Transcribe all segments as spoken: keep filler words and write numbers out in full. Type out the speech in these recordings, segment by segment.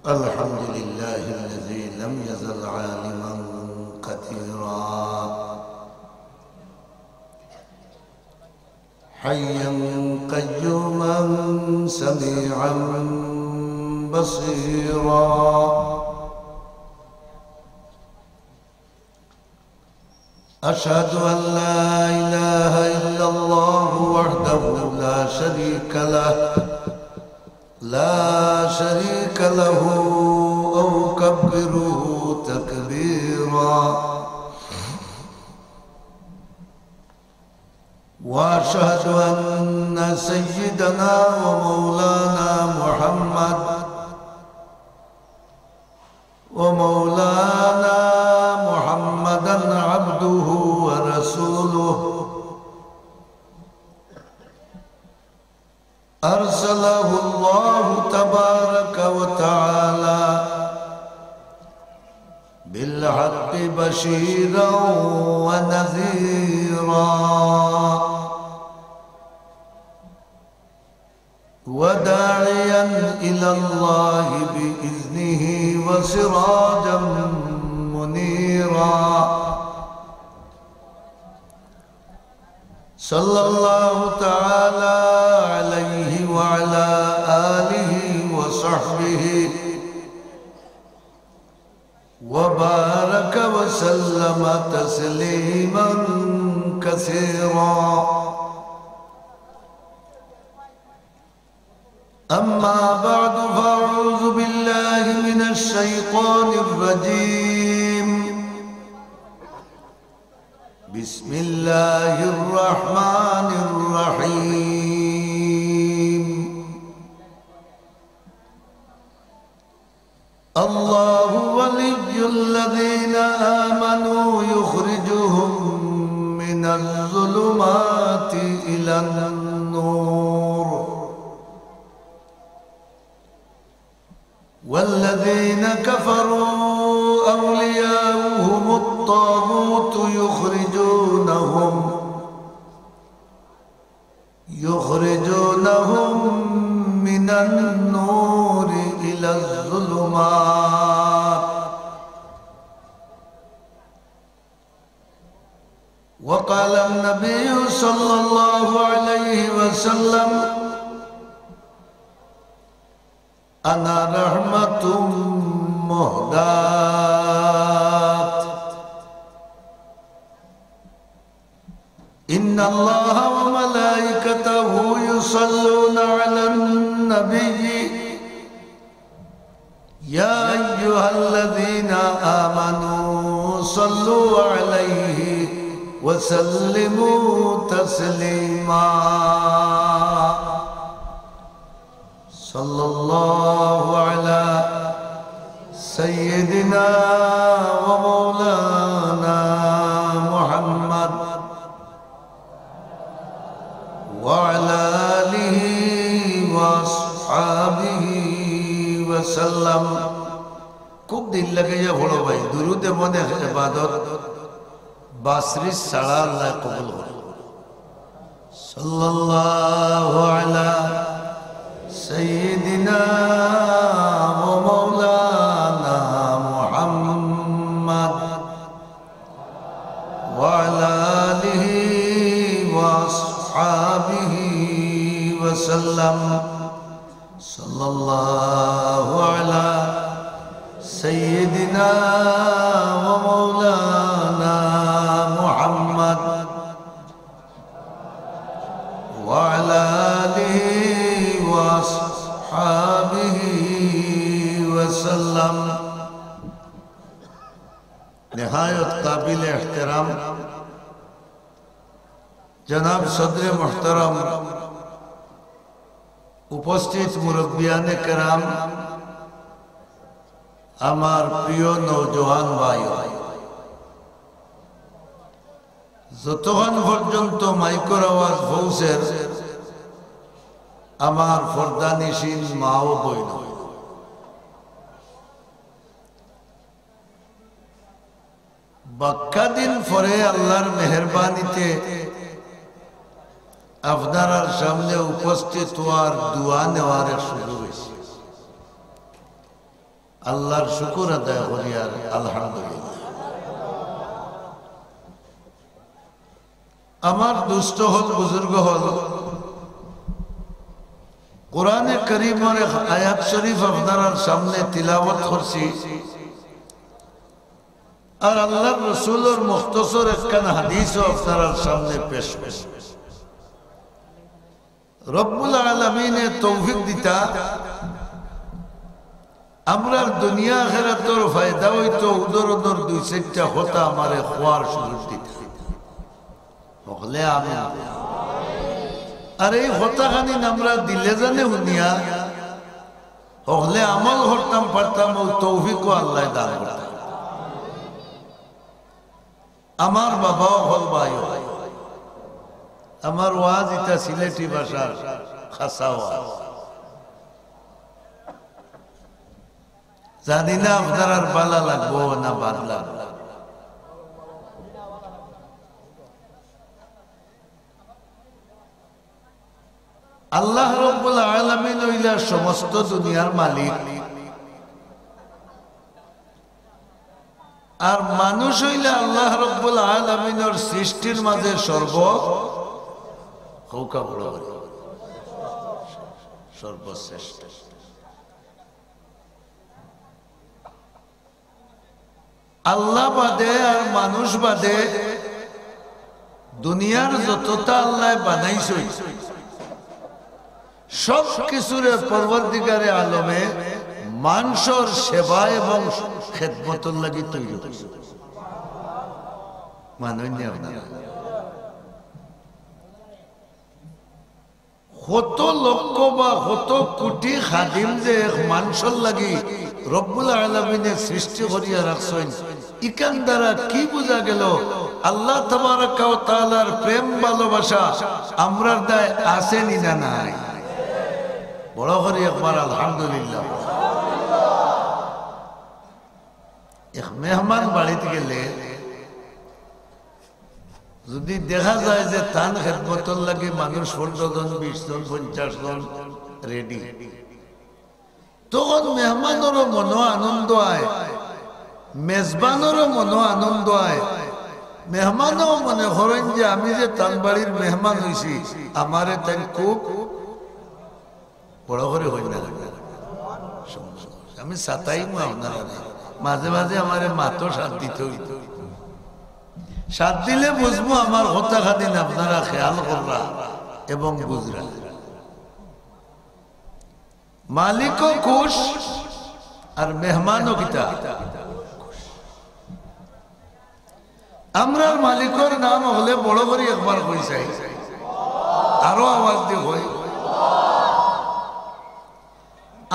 الحمد لله الذي لم يزل عالما قديرا، حيا قيوما سميعا بصيرا. أشهد أن لا إله إلا الله وحده لا شريك له، لا شريك له، أو كبره تكبيرا. وأشهد أن سيدنا ومولانا محمد، ومولانا محمدا عبده ورسوله، أرسله الله تبارك وتعالى بالحق بشيرا ونذيرا، وداعيا إلى الله بإذنه وسراجا منيرا. صلى الله تعالى عليه وعلى آله وصحبه وبارك وسلم تسليما كثيرا. أما بعد، فأعوذ بالله من الشيطان الرجيم. بسم الله الرحمن الرحيم. الله ولي الذين آمنوا يخرجهم من الظلمات إلى النور، والذين كفروا أولياؤهم الطاغوت يخرجونهم، يخرجونهم من النور إلى الظلمات. وقال النبي صلى الله عليه وسلم: أنا رحمة مهداة. إن الله وملائكته يصلون على النبي، يا أيها الذين آمنوا صلوا عليه وسلموا تسليما. صلى الله على سيدنا ومولانا محمد وعلى آله وأصحابه وسلم. খুব দিল লাগাইয়া পড়ো ভাই, দুরুদে মনে ইবাদত বাসরি ছাড়া আল্লাহ কবুল করে। صلى الله على سيدنا ومولانا محمد وعلى آله وأصحابه وسلم. صلى الله على سيدنا ومولانا محمد وعلى آله وأصحابه وسلم. নেহায়ত কাবিলে এহতেরাম জনাব সদরে মুহতারাম, উপস্থিত মুরব্বিয়ানে কেরাম, আমার প্রিয় নওজোয়ান ভাই, যতক্ষণ পর্যন্ত মাইকর আওয়াজ পৌঁছের, আমার পর্দানিশীন মা ও বইন, বাক্কা দিন পরে আল্লাহর মেহেরবানিতে আপনারার সামনে উপস্থিত হওয়ার, দোয়া নেওয়ার এক সুযোগ হয়েছে। আল্লাহর শুকুর আদায় করিয়ার আলহামদুলিল্লাহ। আমার দুস্ত হল, বুজুর্গ হল, কোরআনে করিমর এক আয়াত শরীফ আপনারার সামনে তিলাওয়াত করছি, আর আল্লাহর রসুলর মুখতসর একখান হাদিসও আপনারার সামনে পেশ করছি। রব্বুল আলামিনে তৌফিক দিতা, আমরার দুনিয়া আখেরাতর ফায়দা অইতো, উদর উদর দুই চাইরটা কথা আমারে কওয়ার সুযোগ দিতা। হকলে আমিন। আর এই কথাখানিন আমরা দিলে জানে হুনিয়া হকলে আমল করতাম পারতাম, অউ তৌফিকও আল্লায় দান করতা। আমার বাবা অকল, ভাই অকল, আমার ওয়াজ ইতা সিলেটি ভাষার খাসা ওয়াজ। জানি না আপনারার ভালা লাগবো না বাদ লাগবো। আল্লাহ রব্বুল আলামিন অইলা সমস্ত দুনিয়ার মালিক, আর মানুষ অইলা আল্লাহ রব্বুল আলামিনর সৃষ্টির মাঝে সর্ব, কউক্কা বড় করি, সর্বশ্রেষ্ঠ। আল্লাহ বাদে আর মানুষ বাদে দুনিয়ার যততা আল্লায় বানাইছইন, সব কিছুরে পরওয়ারদিগারে আলমে মানষর সেবা এবং খেদমতর লাগি তৈরি করছইন। মানইন নি আপনারা? কত লক্ষ বা কত কোটি খাদিম যে এক মানষর লাগি রব্বুল আলামিনে সৃষ্টি করিয়া রাখছইন, ইখান দ্বারা কি বুঝা গেল? আল্লাহ তাবারাকা ওয়া তাআলার প্রেম ভালোবাসা আমরার দায় আছে নি না নাই? বড় করি একবার আলহামদুলিল্লাহ। এক মেহমান বাড়িত গেলে যদি দেখা যায় যে তান খেদমতর লাগি মানুষ পনরো জন, বিশ জন, পঞ্চাশ জন ready, তখন মেহমানরও মনো আনন্দ অয়, মেজবানরও মনো আনন্দ অয়। মেহমানও মনে করইন যে আমি যে তান বাড়ির মেহমান অইছি, আমারে তাইন খুব বড় করি কইন না। আমি সাতাইমু আপনারারে, মাঝে মাঝে আমারে মাতো সাথ দিতে অইতো। সাথ দিলে বুঝমু আমার কথাখানিন আপনারা খেয়াল কররা এবং বুঝরা। মালিকও খুশ আর মেহমানও কিতা। আমরার মালিকর নাম হকলে বড় করি একবার কই চাই, আরো আওয়াজ দি কই।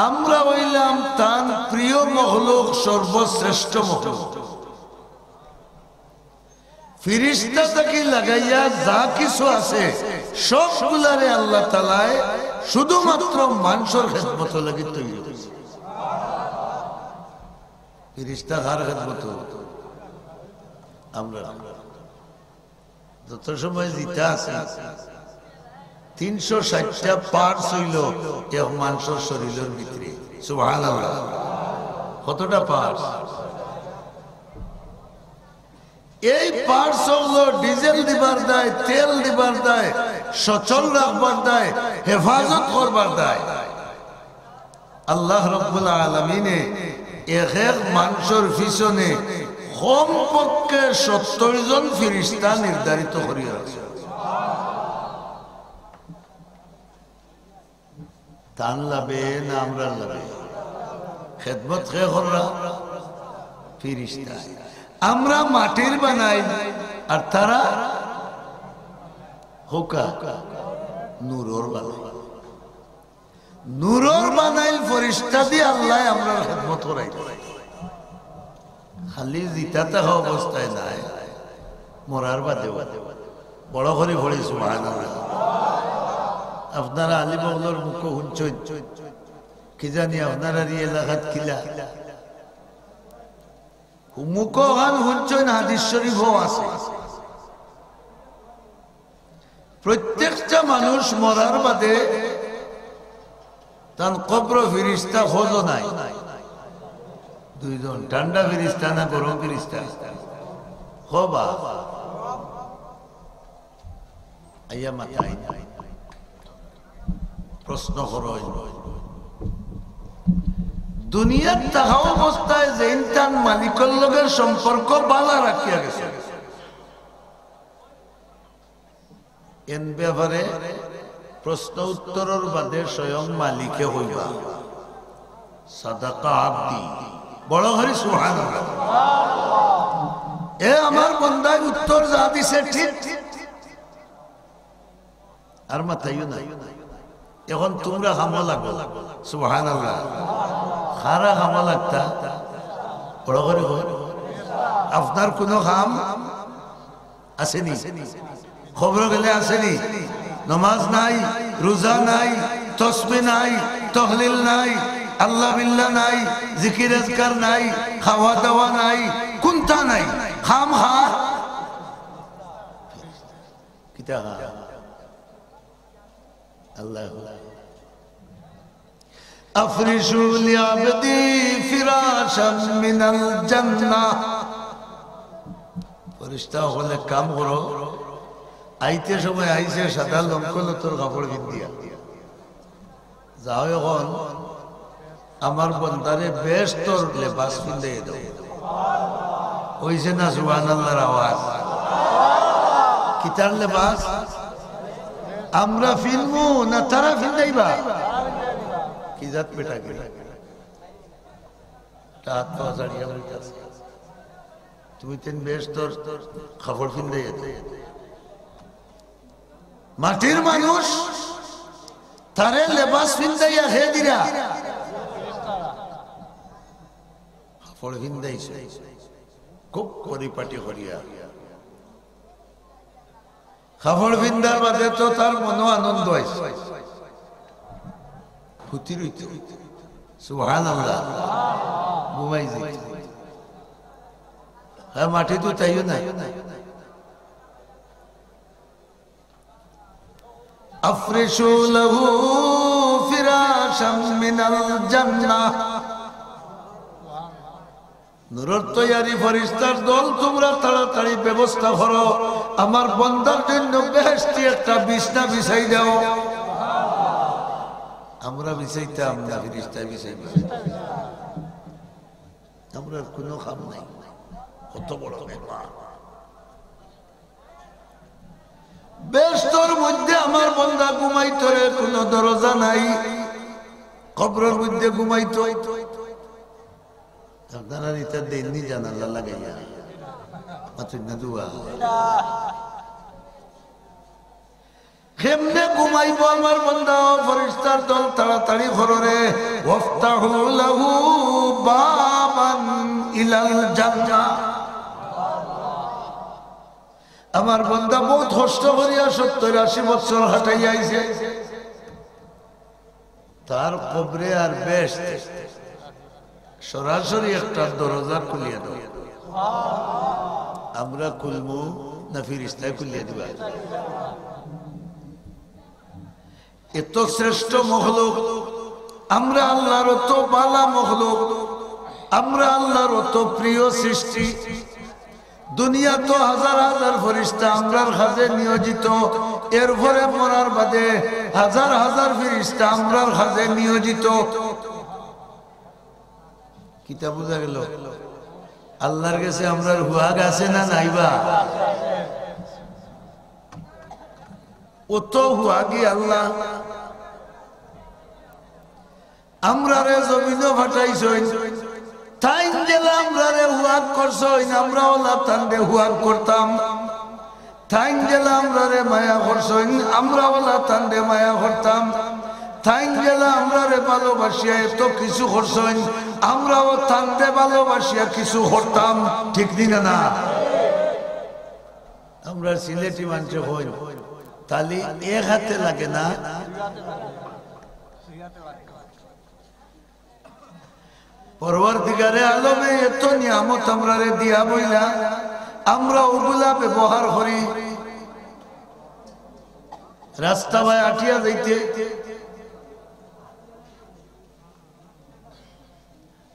আমরা অইলাম তান প্রিয় মখলুক, সর্বশ্রেষ্ঠ মখলুক। ফিরিস্তা থাকি লাগাইয়া যা কিছু আছে, সবগুলারে আল্লাহ তাআলায় শুধুমাত্র মানষর খেদমত লাগি তৈরি করছে। ফিরিস্তা কার খেদমত? আমরা। যত সময় জিতা আছে, তিনশো ষাটটা parts অইল এক মানষর শরীরর ভিতরে। সুবহানাল্লাহ। কতটা parts? এই parts অইল ডিজেল দিবার দায়, তেল দিবার দায়, সচল রাখবার দায়, হেফাজত করবার দায়। আল্লাহ রব্বুল আলামিনে এক এক মানষর পিছনে কমপক্ষে সত্তর জন ফিরিস্তা নির্ধারিত করিয়া রাখছে। তান লাভে না আমরার লাভে? খেদমত কে কররা? ফিরিস্তায়। আমরা মাটির বানাই, আর তারা হোকা নূরর বানাই। নূরর বানাইল ফিরিস্তা দি আল্লায় আমরার খেদমত করাই। খালি জিতা থাকা অবস্থায় নায়, মরার বাদেও। বড় করি পড়ি সুবহানাল্লাহ। আপনারা আলিম অকলর মুখো হুনছইন, কি জানি আপনারার ই এলাকাত কিলা। মুখো অখান হুনছইন, হাদিস শরীফও আছে। প্রত্যেকটা মানুষ মরার বাদে তান কবরো ফিরিস্তা খোঁজো নাই। দুইজন, ঠান্ডা ফিরিস্তা না গরম ফিরিস্তা? কও বা। আইয়া মাতাইন, প্রশ্ন করইন। দুনিয়াত থাকা অবস্থায় যেইন তান মালিকর লগে সম্পর্ক বালা রাখিয়া গেছে, এন ব্যাপারে প্রশ্ন উত্তরর বাদে স্বয়ং মালিকে কইবা, "সাদাকা আবদি।" বড় করি সুবহানাল্লাহ। এ আমার বন্দায় উত্তর যা দিছে ঠিক। আর মাতাইও না। এখন তুমরা কামো লাগো। সুবহানাল্লাহ। কারা কামো লাগতা? বড় করি কও। আপনার কুনু কাম আছেনি? কবরো গেলে আছেনি? নমাজ নাই, রোজা নাই, তসবিহ নাই, তহলিল নাই, আল্লাহ বিল্লাহ নাই, জিকির আজকার নাই, খাওয়া দাওয়া নাই, কুন্তা নাই, কাম খা। কিতা খা? আল্লাহ। আফরিশু লিআবদি ফিরাশাম মিনাল জান্নাহ। ফিরিস্তা অকলে কাম করো। আইতে সময় আইছে সাদা লঙ্কলতর কাপড় পিন্দিয়া। যাও এখন আমার বন্দারে বেহেস্তর লেবাস পিন্দাইয়া দেও। অইছে না সুবহানাল্লাহর আওয়াজ? কিতার লেবাস? আমরা ফিনমু না তারা ফিন্দাইবা? কি জাত বেটা কি? তা হাত পাও ছাড়িয়া বইতাছে। তুমি তেন বেহেস্তর কাপড় ফিন্দাইয়া দেও। মাটির মানুষ, তারে লেবাস ফিন্দাইয়া হে দিরা, কাপড় ফিন্দাইছে খুব পরিপাটি করিয়া। কাপড় ফিন্দার বাদে তো তার মনো আনন্দ অইছে, ফুতি রইতে। সুবহানাল্লাহ। ঘুমাই যাইতে। হ্যাঁ, মাটি তো তাইও না। আফরিশু লাহু ফিরাশাম মিনাল জান্নাহ। নূরর তৈয়ারি ফিরিস্তার দল, তুমরা তাড়াতাড়ি ব্যবস্থা করো, আমার বন্দার জন্য বেহেশতি একটা বিছনা বিছাই দেও। আমরা বিছাইতাম না, ফিরিস্তায় বিছাইবা। আমরার কুনু কাম নাই, কত বড় মেহমান। বেহেশতর মধ্যে আমার বন্দা ঘুমাইতো রে, কুনু দরজা নাই, কবরর মধ্যে ঘুমাইতো। আপনারা ইতা দেইননি জানালা লাগাইয়া? মাতুন না দুয়া। কেমনে ঘুমাইবো আমার বন্দা? ও ফিরিস্তার দল, তাড়াতাড়ি করো রে। ওয়াফতাহু লাহু বাবান ইলাল জান্নাহ। আমার বন্দা বউত কষ্ট করিয়া সত্তর আশি বছর খাটাইয়া আইছে। তার কবরে আর বেহেশতে সরাসরি একটা দরজা খুলিয়া দেও। আমরা খুলমু না ফিরিস্তায় খুলিয়া দিবা? এত শ্রেষ্ঠ মখলুক, আমরা আল্লাহর অত বালা মখলুক, আমরা আল্লাহর অত প্রিয় সৃষ্টি। দুনিয়াত হাজার হাজার ফিরিস্তা আমরার কাজে নিয়োজিত, এরপরে মরার বাদে হাজার হাজার ফিরিস্তা আমরার কাজে নিয়োজিত। কিতা বুঝা গেল? আল্লাহর গেছে আমরার হুয়াগ আছে না নাইবা? অত হুয়াগি আল্লাহ। আমরারে জমিনো পাঠাইছইন, তাইন যেলা আমরারে হুয়াগ করছইন, আমরা অলা তানরে হুয়াগ করতাম। তাইন যেলা আমরারে মায়া করছইন, আমরা অলা তানরে মায়া করতাম। তাইন যেলা আমরারে ভালোবাসিয়া এত কিছু করছইন, আমরাও তানরে ভালোবাসিয়া কিছু করতাম। ঠিক নি না? না, আমরার সিলেটি মানষে কইন, তালি এক হাতে লাগে না। পরওয়ারদিগারে আলমে এত নিয়ামত আমরারে দিয়া বইলা, আমরা ওগুলা ব্যবহার করি। রাস্তা বায় আটিয়া যাইতে,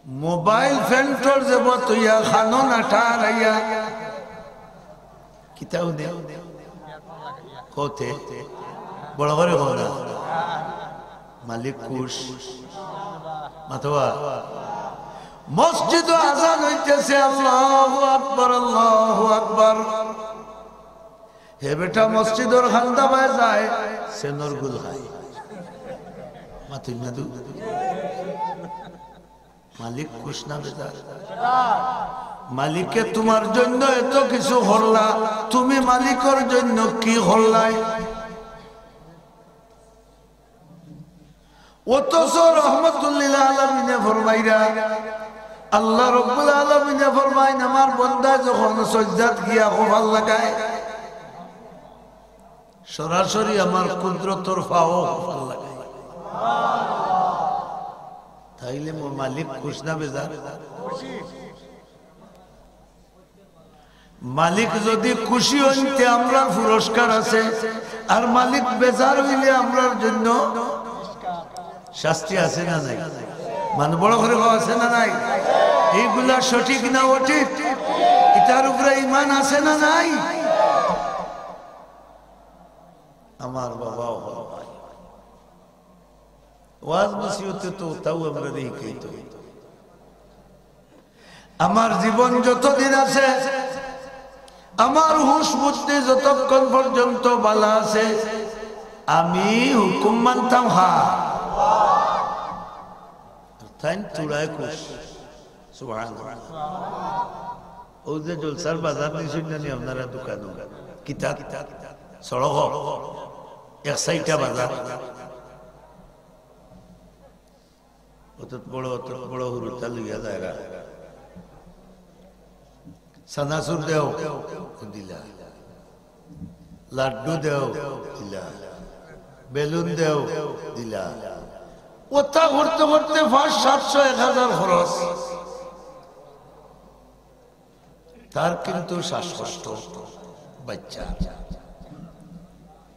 মোবাইল ফেন্টর জেবো থইয়া খানো না ঠার আইয়া। কিতা হুনে? কওতে? বড় করি কও না। মালিক খুশ। মাতবা। মসজিদো আজান অইতেছে, আল্লাহু আকবার, আল্লাহু আকবার। হে বেটা মসজিদর কান্দাবায় যায়, সেনর গুল খায়। মাতইন না তো। মালিক খুশ না বেজার? মালিকে তুমার জইন্য এত কিছু করলা, তুমি মালিকর জইন্য কি করলায়? অথচ রহমতুল্লিল আলামিনে ফরমাইরা, আল্লাহ রব্বুল আলামিনে ফরমাইন, আমার বন্দা যখন সজদাত গিয়া কপাল লাগায়, সরাসরি আমার কুদরতর ফাও কপাল লাগায়। তাইলে মোর মালিক খুশ না বেজার? মালিক যদি খুশি অইন, তে আমরার পুরস্কার আছে, আর মালিক বেজার অইলে আমরার জইন্য শাস্তি আছে না নাই? মানে বড় করি কও, আছে না নাই? ইগুলা সঠিক না অঠিক? ইতার উপরে ইমান আছে না নাই? আমার বাবা, ও ভাই, ওয়াজ নসিহতে তো তাও আমরারে হিকাইতো। আমার জীবন যতদিন আছে, আমার হুশ বুদ্ধি যতক্ষণ পর্যন্ত বালা আছে, আমি হুকুম মানতাম। হা, তাইন তুড়ায় খুশ। সুবহানাল্লাহ। অউ যে জলসার বাজার দিছইন না নি আপনারা দোকানো, কিতা সড়ক এক সাইডটা বাজার। অত বড়, অত বড় হুরুতা লইয়া যায়গা। চানাচুর দেও, দিলা। লাড্ডু দেও, দিলা। বেলুন দেও, দিলা। অতা করতে করতে পাঁচ, সাতশো, এক হাজার খরচ। তার কিন্তু শ্বাসকষ্ট, বাচ্চা।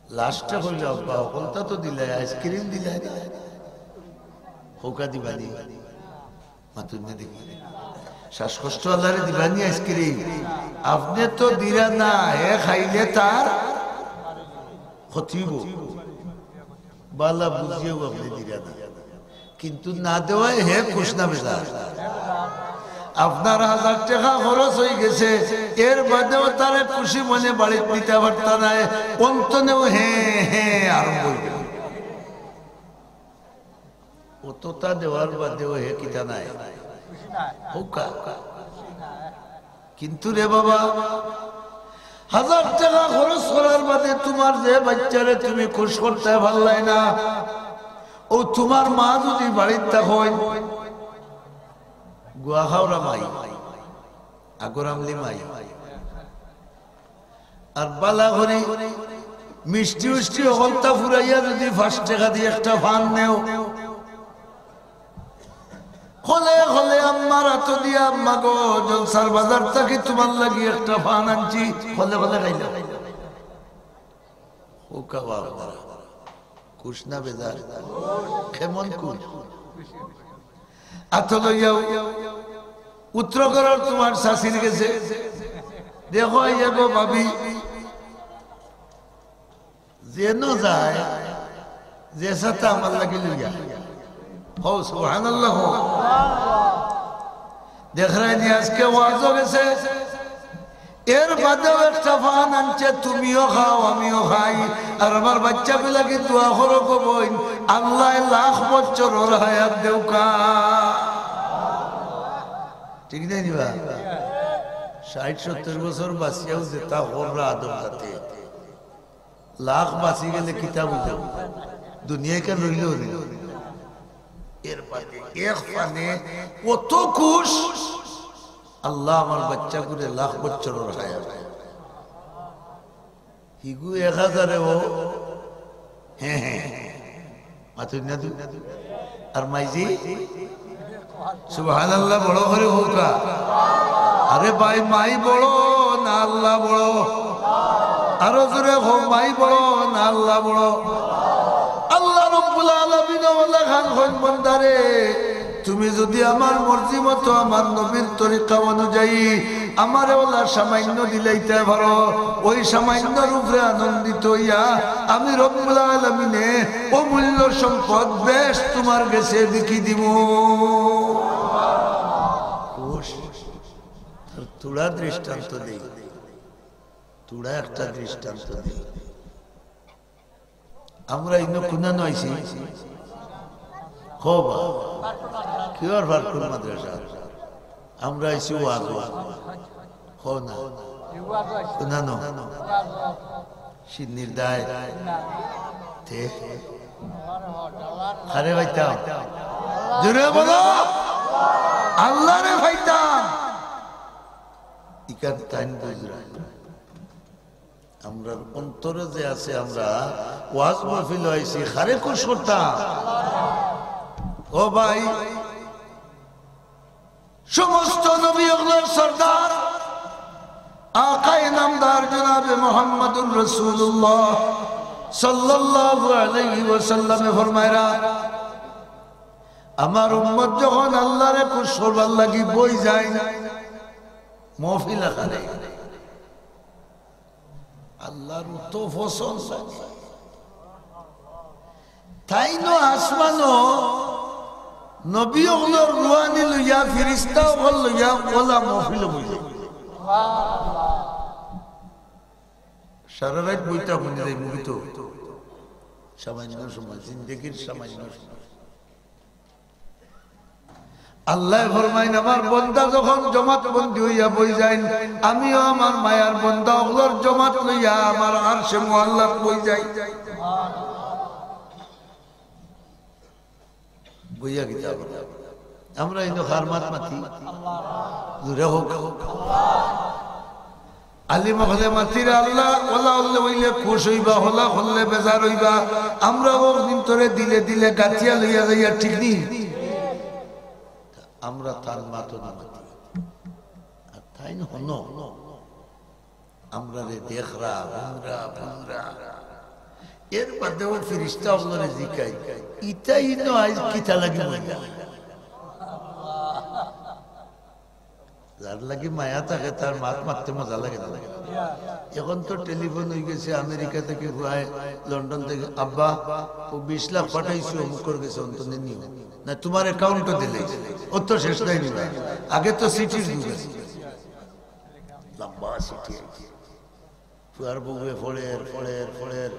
লাস্টে কইল, "আব্বা, হকলতা তো দিলাই, আইসক্রিম দিলাই না।" হকলতা দিবানি? মাতুন না দেখি। শ্বাসকষ্ট আল্লারে দিবানি আইসক্রিম? আপনে তো দিরা না, হে খাইলে তার ক্ষতি অইবো। বালা বুঝিয়াও আপনে দিরা না। কিন্তু না দেওয়ায় হে খুশ না বেজার? আপনার হাজার টেকা খরচ অইগেছে, এর বাদেও তারে খুশি মনে বাড়িত নিতা পারতা নায়, অন্তনেও হে হে আরম্ভ অইবো। অততা দেওয়ার বাদেও হে কিতা নায়? হকলতা। কিন্তু রে বাবা, হাজার টেকা খরচ করার বাদে তুমার যে বাইচ্চারে তুমি খুশ করতায় পারলায় না, অউ তুমার মা যুদি বাড়িত থাকইন, গুয়াখাওরা মাই, আগর আমলি মাই, আর বালা করি মিষ্টি উষ্টি হকলতা ফুরাইয়া যুদি পাঁচ টেকা দি একটা পান নেও, কলে কলে আম্মার আতো দিয়া, "আম্মা গো, জলসার বাজার থাকি তুমার লাগি একটা পান আনছি।" কলে কলে খাইলাও। ও কাবা, খুশ না বেজার? কেমন খুশ? আতো লইয়াও উত্তর করার তুমার চাচির গেছে। দেখো, আইয়া গো ভাবি, যেন যায়, যে সাথে আমার লাগি লইয়া। হো, সুবহানাল্লাহ হো। দেখরায়নি আজকে ওয়াজও গেছে, এর বাদেও একটা পান আনছে, তুমিও খাও, আমিও খাই, আর আমার বাইচ্চাগুর লাগি দোয়া করো গো বইন, আল্লায় লাখ বছরর হায়াত দেউক্কা। ঠিক নায়নি বা? ষাইট সত্তইর বছর বাঁচিয়াও যেতা কররা আদম জাতে। লাখ বাঁচি গেলে কিতা অইলো? দুনিয়ায় কেনে রইলো নি? এর বাদে এক পানে কত খুশ, আল্লাহ আমার বাইচ্চাগুরে লাখ বছরর হায়াত। হিগু এক হাজারে ও, হে, হে। মাতুন না তো। আর মাইজি? সুবহানাল্লাহ বড় করি কউক্কা। আরে ভাই, মাই বড় না আল্লাহ বড়? আরো জোরে কও, মাই বড় না আল্লাহ বড়? আল্লাহ রব্বুল আলামিন অলা খান কইন বন্দারে, তুমি যুদি আমার মর্জি মতো আমার নবীর তরিকা অনুযায়ী আমারে অলা সামান্য দিলাইতায় পারো, অউ সামান্যর উপরে আনন্দিত অইয়া আমি রব্বুল আলামিনে অমূল্য সম্পদ বেহেশত তুমার গেছে বিকি দিমু। খুশ। তার থুড়া দৃষ্টান্ত দেই, থুড়া একটা দৃষ্টান্ত দেই। আমরা ইনো কুনানো আইছি? কও বা। কিওর ফারকুন মাদ্রাসা? আমরা আইছি ওয়াজ, ওয়াজ। কও না। কুনানো। সিন্নির দায়। তে। কারে পাইতাম? জোরে বলো। আল্লারে পাইতাম। ইখান তাইন বুঝরা। আমরার অন্তরে যে আছে, আমরা ওয়াজ মাহফিল আইছি, কারে খুশ করতাম। ও ভাই, সমস্ত নবী অকলর সর্দার, আকায়ে নামদার জনাবে মুহাম্মাদুর রাসূলুল্লাহ সাল্লাল্লাহু আলাইহি ওয়াসাল্লামে ফরমাইরা, আমার উম্মত যখন আল্লারে খুশ করবার লাগি বই যায়, মহফিল আকারে, আল্লার অত পছন্দ লাগে। তাইন আসমানো নবী অকলর রুহানি লইয়া, ফিরিস্তা অকল লইয়া অলা মহফিল বইলে। সারা রাইত বইতা মনে যায় মুখে তো। সামান্য সময়, জিন্দেগির সামান্য সময়। আল্লায় ফরমাইন, আমার বন্দা যখন জমাত বন্দি অইয়া বই যাইন, আমিও আমার মায়ার বন্দা অকলর জমাত লইয়া আমার আরশে মুআল্লাত বই যাই। বইয়া কিতা করবা? আমরা ইনো কার মাত মাতি? জোরে কও। আলিম অকলে মাতিরা আল্লাহ, অলা অকলে অইলে খুশ অইবা, অলা অকলে বেজার অইবা। আমরা অউ দিন তরে দিলে দিলে গাতিয়া লইয়া যাইয়ার, ঠিক নি? আমরা তান মাতো না মাতি। আর তাইন হুনো, আমরারে দেখরা, হুনরা, বুঝরা। এর বাদেও ফিরিস্তা অকলরে জিকাই, ইতা ইনো আইজ কিতা লাগি বইলা? যার লাগি মায়া থাকে, তার মাত মাততে মজা লাগে না? এখন তো টেলিফোন অইগেছে, আমেরিকা থাকি পুয়ায়, লন্ডন থাকি, আব্বা, অউ বিশ লাখ পাঠাইছি, অমুকর গেছে, অন্তনে নিও না, তুমার অ্যাকাউন্টো দিলে, অত শেষ নাই নিবা। আগে তো চিঠির যুগ আছিল, লম্বা চিঠি আইছে। পুয়ার বউয়ে পড়ের, পড়ের, পড়ের।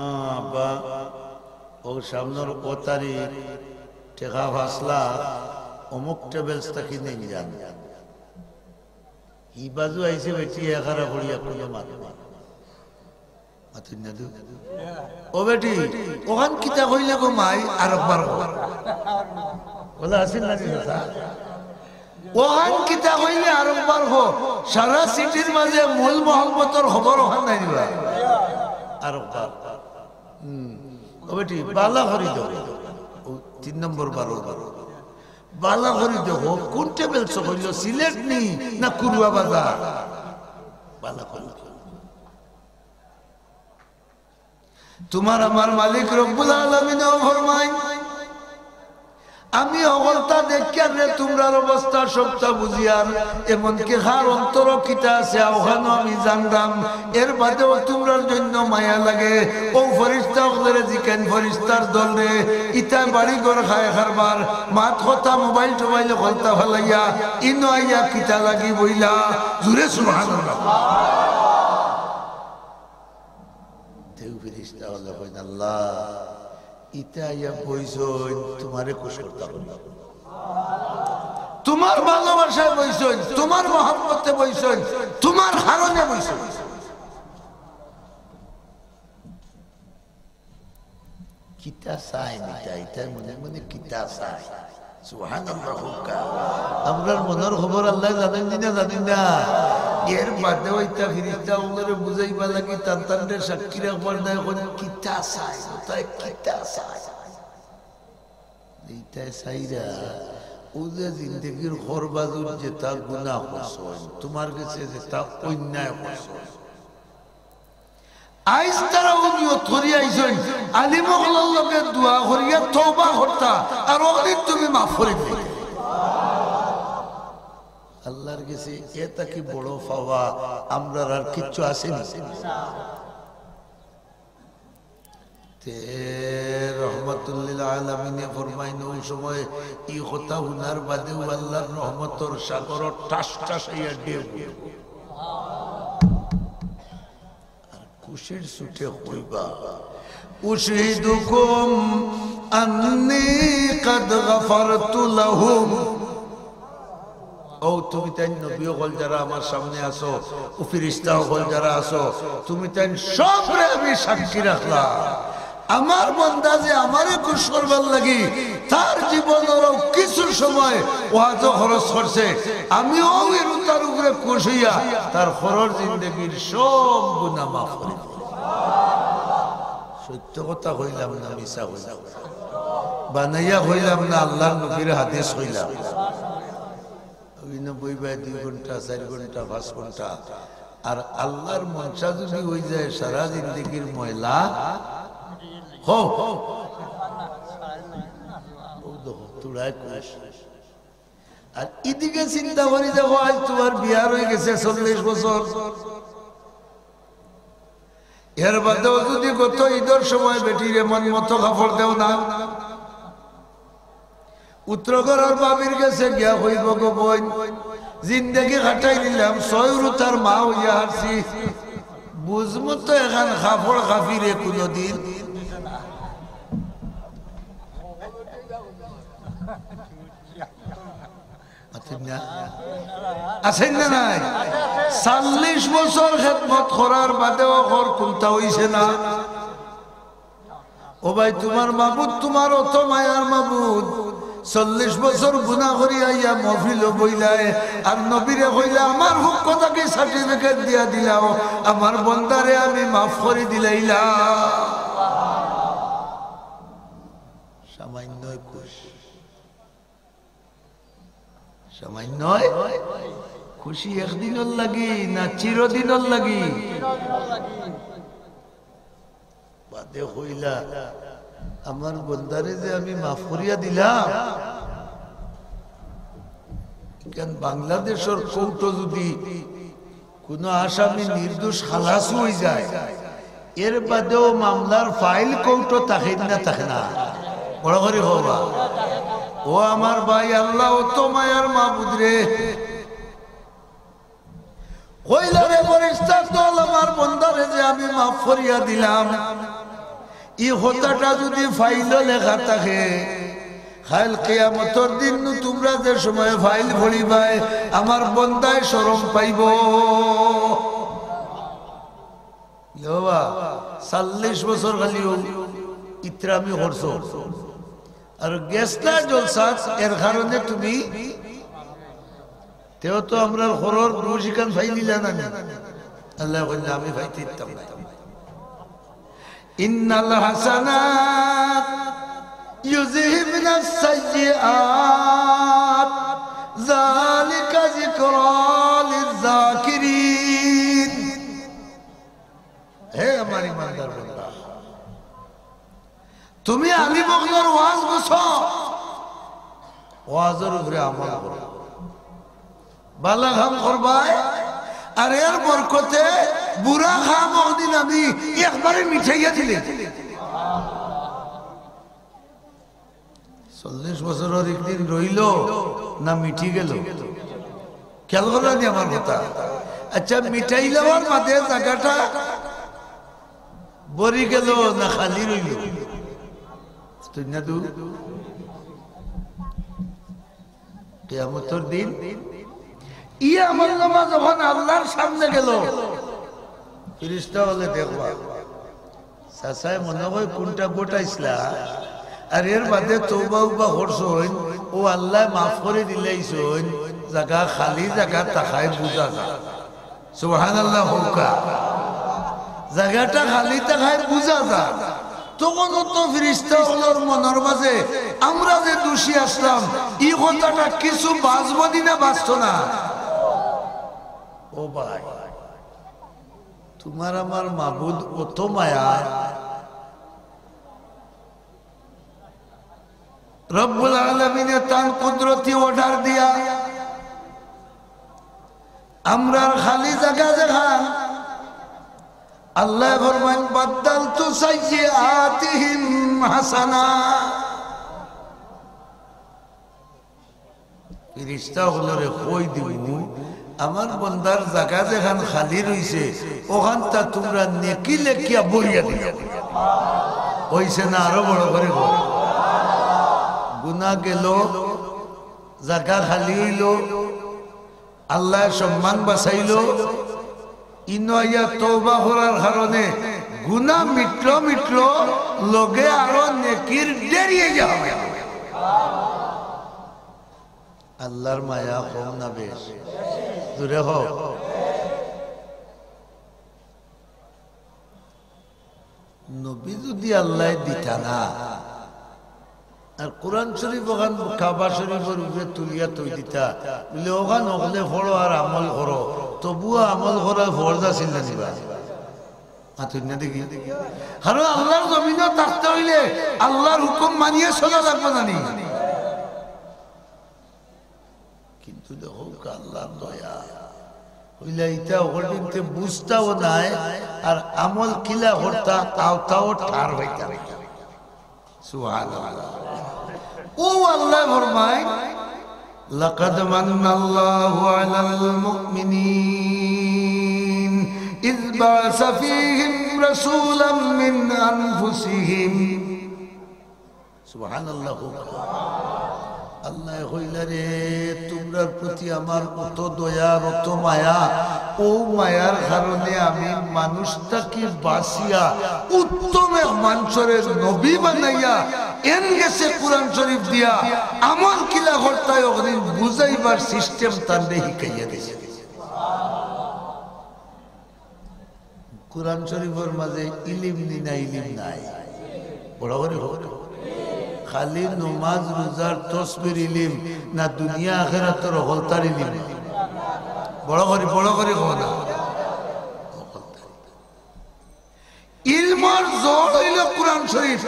আ, আব্বা, অউ সামনর অউ তারিখ, টেকা পাঁচ লাখ, অমুক ট্রাভেলস থাকি নেইন যান। ই বাজু আইছে বেটি, একারা পড়িয়া কুনু মাত নাই। মাতইন না তো? ও বেটি, অখান কিতা কইলে গো মাই, আরকবার কও। বলে, আসিল না নি চাচা? অখান কিতা কইলে আরকবার কও। সারা চিঠির মাঝে মূল মহব্বতর খবর অখান নাই নিবা। আরকবার। হুম। ও বেটি, বালা করি দেখো। অউ তিন নম্বর বারো বারো। বালা করি দেখো, কুন ট্রাভেলসো কইলো, সিলেট নি না কুরুয়া বাজার? বালা করি দেখো। তুমার আমার মালিক রব্বুল আলামিনেও ফরমাইন, আমি হকলতা দেখিয়ার রে, তুমরার অবস্থা সবটা বুঝিয়ার, এমনকি কার অন্তরো কিতা আছে, অখানও আমি জানরাম। এর বাদেও তুমরার জন্য মায়া লাগে। অউ ফিরিস্তা অকলরে জিকাইন, ফিরিস্তার দলরে, ইতায় বাড়ি ঘর খায় কারবার, মাত কথা মোবাইল টোবাইল হকলতা ফালাইয়া, ইনো আইয়া কিতা লাগি বইলা? জুরে সুবহানাল্লাহ। তেউ ফিরিস্তা অকলে কইন, আল্লাহ, ইতা আইয়া বইছইন, তুমারে খুশ করতাম। তুমার ভালোবাসায় বইছইন, তুমার মহব্বতে বইছইন, তুমার কারণে বইছইন। কিতা চাইন ইতা, ইতা মনে মনে কিতা চাইন? সুবহানাল্লাহ কউক্কা। আমরার মনর খবর আল্লায় জানইন নি না জানইন না? এর বাদেও ইতা ফিরিস্তা অকলরে বুঝাইবার লাগি তান তানরে সাক্ষী রাখবার দায় কইন, কিতা চাইন, ইতায় কিতা চাইন? ইতায় চাইরা, অউ যে জিন্দেগির হরবাজুর যেতা গুনা করছইন, তুমার গেছে যেতা অন্যায় করছইন, আইজ তারা অউ নিয়ত করি আইছইন, আলিম অকলর লগে দোয়া করিয়া তওবা করতা, আর অগুরে তুমি মাফ করি দিলাইতা। আল্লাহর গেছে এ থাকি বড় পাওয়া আমরার আর কিচ্ছু আছে নি? তে রহমাতুল্লিল আলামিনে ফরমাইন, ওই সময় ই কথা হুনার বাদেউ আল্লাহর রহমতর সাগরর ঠাস ঠাস অইয়া ঢেউ। আর খুশির ছুটে কইবা, "উশহিদুকুম আন্নী কাদ গাফারতু লাহুম।" ও তুমি তাইন নবী অকল যারা আমার সামনে আছো, ও ফিরিস্তা অকল যারা আছো, তুমি তাইন সবরে আমি সাক্ষী রাখলাম। আমার বন্দা যে আমারে খুশ করবার লাগি তার জীবনর কিছু সময় ওয়াজো খরচ করছে, আমিও অউ রুতার উপরে খুশ অইয়া তার খরর জিন্দেগির সব গুনাহ মাফ করি দিলাম। সত্য কথা কইলাম না মিছা কইলাম? বানাইয়া কইলাম না আল্লাহর নবীর হাদিস কইলাম? অউ নবী ভাই দুই ঘন্টা, চাইর ঘন্টা, পাঁচ ঘন্টা, আর আল্লাহর মনশা যদি অই যায় সারা জিন্দেগির ময়লা, হো, হো। অউ দেখো, তুড়ায় খুশ। আর ইদিকে চিন্তা করি দেখো, আইজ তুমার বিয়ার অই গেছে চল্লিশ বছর। এর বাদেও যদি গত ইদর সময় বেটিরে মন মতো কাপড় দেও না, উত্তর ঘরর ভাবির গেছে গিয়া কইবো, "গো বইন, জিন্দেগি কাটাই দিলাম, ছয় রুতার মা অইয়া হারছি, বুঝমু তো এখান কাপড় কাপিরে কুনুদিন।" আছেন না? আছেন না নাই? চল্লিশ বছর খেদমত করার বাদেও ঘর কুন্তা অইছে না। ও ভাই, তুমার মাবুদ, তুমার অত মায়ার মাবুদ, চল্লিশ বছর গুনা করি আইয়া মহফিলো বইলায়, আর নবীরে কইলা, "আমার পক্ষ থাকি সার্টিফিকেট দিয়া দিলাও, আমার বন্দারে আমি মাফ করি দিলাইলাম।" সামান্য খুশ। সামান্য খুশি একদিনর লাগি না চিরদিনর লাগি? বাদে কইলা, "আমার বন্দারে যে আমি মাফ করিয়া দিলাম।" ইখান বাংলাদেশর কোর্টো যদি কুনু আসামি নির্দোষ খালাস অই যায়, এর বাদেও মামলার ফাইল কোর্টো থাকে না, থাকে না? বড় করি কও বা। ও আমার ভাই, আল্লাহ অত মায়ার মাবুদ রে। কইলা, "রে ফেরেশতার দল, আমার বন্দারে যে আমি মাফ করিয়া দিলাম, ই কথাটা যদি ফাইলো লেখা থাকে, কাইল কিয়ামতর দিন নু তুমরা যে সময় ফাইল পড়িবায়, আমার বন্দায় শরম পাইবো।" ও বা, চল্লিশ বছর খালি অউ ইতরামি করছো। আর গেছলা জলসাত, এর কারণে তুমি, তেও তো আমরার খরর দুষ ইখান ফাইলিলা না নি? আল্লায় কইলা, "আমি ফাইতে দিতাম না।" ইন্নাল হাসানাত ইউযহিবনাস সাইয়্যিআত, যালিকা যিকরা লিয যাকিরিন। হে আমার ইমানদার বন্দা, তুমি আলিম অকলর ওয়াজ বুঝো, ওয়াজর উপরে আমল করো, ভালা কাম করবায়, আর এর বরকতে বুরা কাম অকদিন আমি একবারে মিটাইয়া দিলে। চল্লিশ বছরর একদিন রইলো না মিটি গেলো? খেয়াল করলা নি আমার কথা? আচ্ছা, মিটাইলার বাদে জাগাটা ভরি গেলো না খালি রইলো? তুই না দু কিয়ামতর দিন ই আমলনামা যখন আল্লাহর সামনে গেলো, ফিরিস্তা অকলে দেখবা, চাচায় মনে কয় কুনটা ঘটাইছলা, আর এর বাদে তওবা উবা করছইন, অউ আল্লায় মাফ করি দিলাইছইন, জাগা খালি জাগা থাকায় বুঝা যায়। সুবহানাল্লাহ কউক্কা। জাগাটা খালি থাকায় বুঝা যায়। তখন অত ফিরিস্তা অকলর মনর মাঝে আমরা যে দুষী আছলাম, ই কথাটা কিছু বাঁচবো নি না বাঁচতো না? ও ভাই, তুমার আমার মাবুদ অত মায়া, রব্বুল আলামিনে তান কুদরতি অর্ডার দিয়া আমরার খালি জাগা যেখান, আল্লায় ফরমাইন, "বাদদালতু সাইয়্যিআতিহিম হাসানাত।" ফিরিস্তা অকলরে কই দিমু, আমার বন্দার জাগা যেখান খালি রইছে, অখানতা তুমরা নেকি লেখিয়া ভরিয়া দিও। অইছে না? আরো বড় করি কও। গুনা গেল, জাগা খালি অইলো, আল্লায় সম্মান বাচাইলো, ইনো আইয়া তওবা করার কারণে গুনা মিটলো মিটলো, লগে আরো নেকির ঢের অইয়া যাইবো। আল্লার মায়া কম না বেশ? জুরে কও। নবী যুদি আল্লায় দিতা না, আর কোরআন শরীফ অখান কাবা শরীফর উপরে তুলিয়া থই দিতা, বুলে, "অখান অকলে পড়ো আর আমল করো", তবুও আমল করা ফরজ আছিল না নি বা? মাতইন না দেখি। কারণ আল্লার জমিনো থাকতে অইলে আল্লার হুকুম মানিয়া চলা লাগবো না নি? কিন্তু দেখউক্কা আল্লার দয়া। অইলে ইতা অকলদিনতে বুঝতাও নায়, আর আমল কিলা করতা, আওতাও ঠার অইতা নায়। সুবহানাল্লাহ। অউ আল্লায় ফরমাইন, "লাকাদ মান্নাল্লাহু আলাল মুমিনিন ইয বাআসা ফীহিম রাসূলাম মিন আনফুসিহিম।" সুবহানাল্লাহ। আল্লায় কইলা, "রে, তুমরার প্রতি আমার অত দয়া আর অত মায়া, অউ মায়ার কারণে আমি মানুষ থাকি বাচিয়া উত্তম এক মানষরে নবী বানাইয়া এন গেছে কোরআন শরীফ দিয়া আমল কিলা করতায় অকদিন বুঝাইবার সিস্টেম তানরে হিকাইয়া দিছে।" কোরআন শরীফর মাঝে ইলিম নি না ইলিম নাই? বড় করি কও। খালি নমাজ রোজার তসবির ইলিম না দুনিয়া আখেরাতর হকলতার ইলিম? বড় করি, বড় করি কও না। হকলতার। ইলমর জড় অইলো কোরআন শরীফ।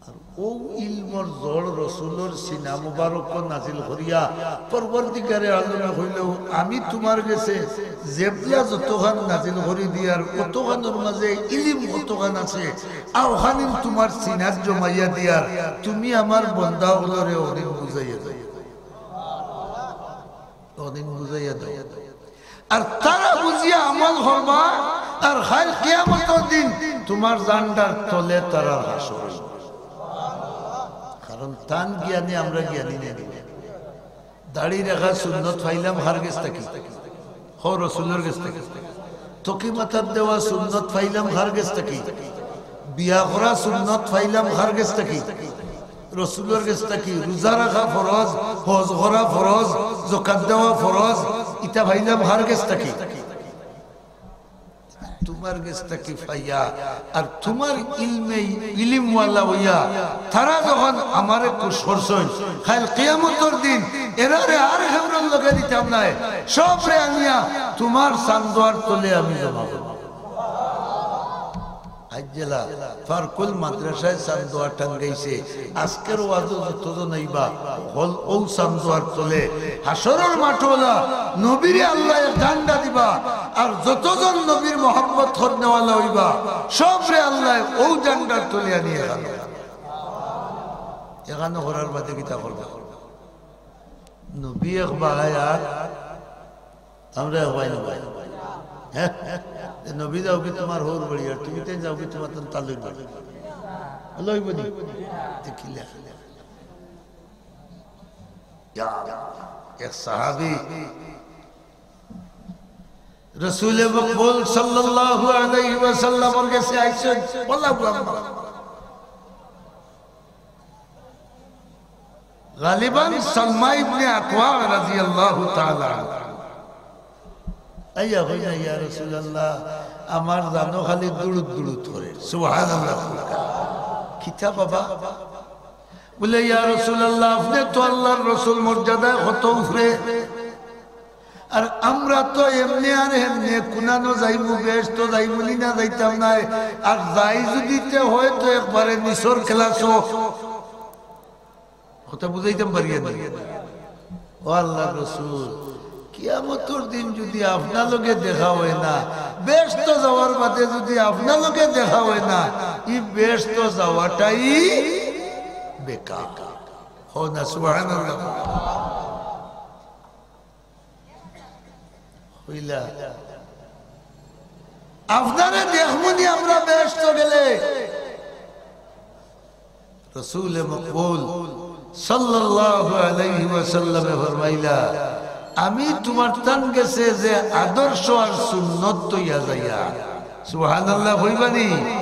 আর অউ ইলমর জড় রসুলর সিনা মুবারকো নাজিল করিয়া পরওয়ারদিগারে আলমে কইলো, "আমি তুমার গেছে যেবলা যতখান নাজিল করি দিয়ার, অতখানর মাঝে ইলিম কতখান আছে, অউখানিন তুমার সিনাত জমাইয়া দিয়ার, তুমি আমার বন্দা অকলরে অদিন বুঝাইয়া দেও, অদিন বুঝাইয়া দেও।" আর তারা বুঝিয়া আমল করবা, আর কাইল কিয়ামতর দিন তুমার জান্ডার তলে তারার হাশর অইবো। কারণ তান জ্ঞানে আমরা জ্ঞানী নায়। দাড়ি রাখা সুন্নত পাইলাম কার গেছ থাকি? কও, রসুলর গেছ থাকি। টুপি মাথাত দেওয়া সুন্নত পাইলাম কার গেছ থাকি? বিয়া করা সুন্নত পাইলাম কার গেছ থাকি? রসুলর গেছ থাকি। রোজা রাখা ফরজ, হজ করা ফরজ, জকাত দেওয়া ফরজ, ইতা পাইলাম কার গেছ থাকি? তুমার গেছ থাকি পাইয়া। আর তুমার ইলমে, ইলিমওয়ালা অইয়া তারা যখন আমারে খুশ করছইন, কাইল কিয়ামতর দিন এরারে আর কেউরর লগে দিতাম নায়, সবরে আনিয়া তুমার চান্দোয়ার তলে আমি জমা করমু। আইজ যেলা ফারকুল মাদ্রাসায় চান্দোয়া টাঙ্গাইছে, আজকের ওয়াজো যতজন আইবা, হকল অউ চান্দোয়ার তলে হাশরর মাঠো অলা নবীরে আল্লায় এক জান্ডা দিবা, আর যতজন নবীর মহব্বত করনেওয়ালা অইবা, সবরে আল্লায় অউ জান্ডার তলে আনিয়া এখানো, এখানো করার বাদে কিতা করবা? নবী এক বায় আর আমরা এক বায় না বায়। হ্যাঁ? নবী যাওগি তুমার হউর বাড়ি, আর তুমি তাইন যাওগি তুমার তান তালুর বাড়ি। লইব নি? দেখিলা। ইয়া, এক সাহাবী রসুলে মকবুল সাল্লাল্লাহু আলাইহি ওয়াসাল্লামর গেছে আইছইন, বলা বুয়া গালিবান সালমা ইবনে আকওয়া রাদিয়াল্লাহু তাআলা আনহু। আইয়া কইলা, "ইয়া রাসূলুল্লাহ, আমার জানো খালি দুড়ুত দুড়ুত করে।" সুবহানাল্লাহ। কিতা বাবা? বলে, "ইয়া রাসূলুল্লাহ, আপনে তো আল্লাহর রসুল, মর্যাদায় কত উপরে, আর আমরা তো এমনে আর এমনে কুনানো যাইমু, বেহেস্তো যাইমু নি না যাইতাম নায়। আর যাই যুদি তে হয় তো একবারে নিচর ক্লাসো। কথা বুঝাইতাম পারিয়ার নি? ও আল্লার রসুল, কিয়ামতর দিন যুদি আপনার লগে দেখা হয় না, বেহেস্তো যাওয়ার বাদে যুদি আপনার লগে দেখা হয় না, ই বেহেস্তো যাওয়াটাই বেকার। হো না, সুবহানাল্লাহ। হইলা, আপনারে দেখমুনি আমরা বেহেস্তো গেলে। রসুলে মকবুল সাল্লাল্লাহু আলাইহি ওয়াসাল্লামে ফরমাইলা, "আমি তুমার তান গেছে যে আদর্শ আর সুন্নত থইয়া যাইয়ার।" সুবহানাল্লাহ কইবানি?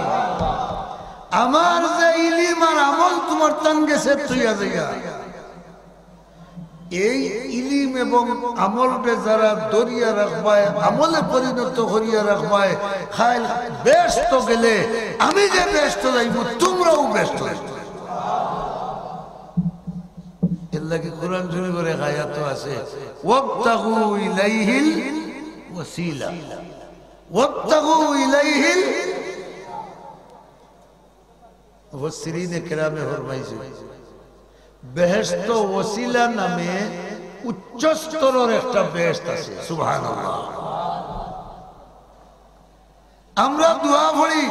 "আমার যে ইলিম আর আমল তুমার তান গেছে থইয়া যাইয়ার।" এই ইলিম এবং আমলরে যারা ধরিয়া রাখবায়, আমলে পরিণত করিয়া রাখবায়, কাইল বেহেস্তো গেলে আমি যে বেহেস্তো যাইমু, তুমরাও বেহেস্তো যাইবায়। এরলাগি কোরআন শরীফর এক আয়াতো আছে, "ওয়াবতাগু ইলাইহিল ওয়াসিলা, ওয়াবতাগু ইলাইহিল।" মুফাসসিরিনে কেরামে ফরমাইছইন, বেহেস্তো ওসিলা নামে উচ্চ স্তরর একটা বেহেস্ত আছে। সুবহানাল্লাহ। আমরা দোয়া পড়ি,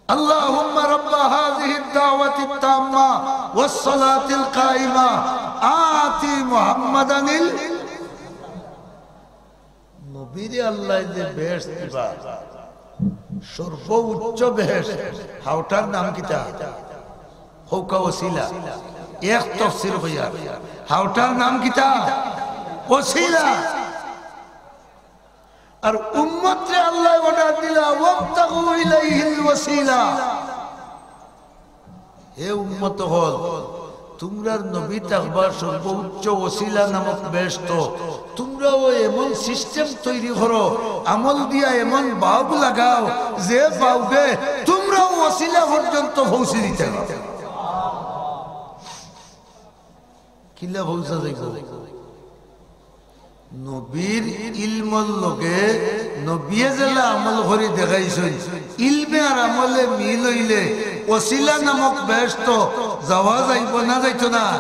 "আল্লাহুম্মা রাব্বা হাযিহিদ দাওয়াতিত তাম্মা ওয়াস সালাতিল কাইমা আতি মুহাম্মাদানিল।" নবীরে আল্লায় যে বেহেস্ত দিবা, সর্বোচ্চ বেহেস্ত, হউটার নাম কিতা? হউক্কা ওসিলা। এক তফসির কইয়ার, হউটার নাম কিতা? ওসিলা। আর উম্মতরে আল্লায় অর্ডার দিলা, "ওয়াবতাগু ইলাইহিল ওয়াসিলা।" হে উম্মত অকল, তুমরার নবী থাকবার সর্বোচ্চ ওসিলা নামক বেহেস্ত, তুমরাও এমন সিস্টেম তৈরি করো, আমল দিয়া এমন বাউব লাগাও, যে বাউবে তুমরাও ওসিলা পর্যন্ত পৌঁছি দিতে পারো। কিলা পৌঁছা যাইব? নবীর ইলমর লগে নবিয়ে যেলা আমল করি দেখাইছইন, ইলমে আর আমলে মিল অইলে ওসিলা নামক বেহেস্ত যাওয়া যাইব না যাইতো না?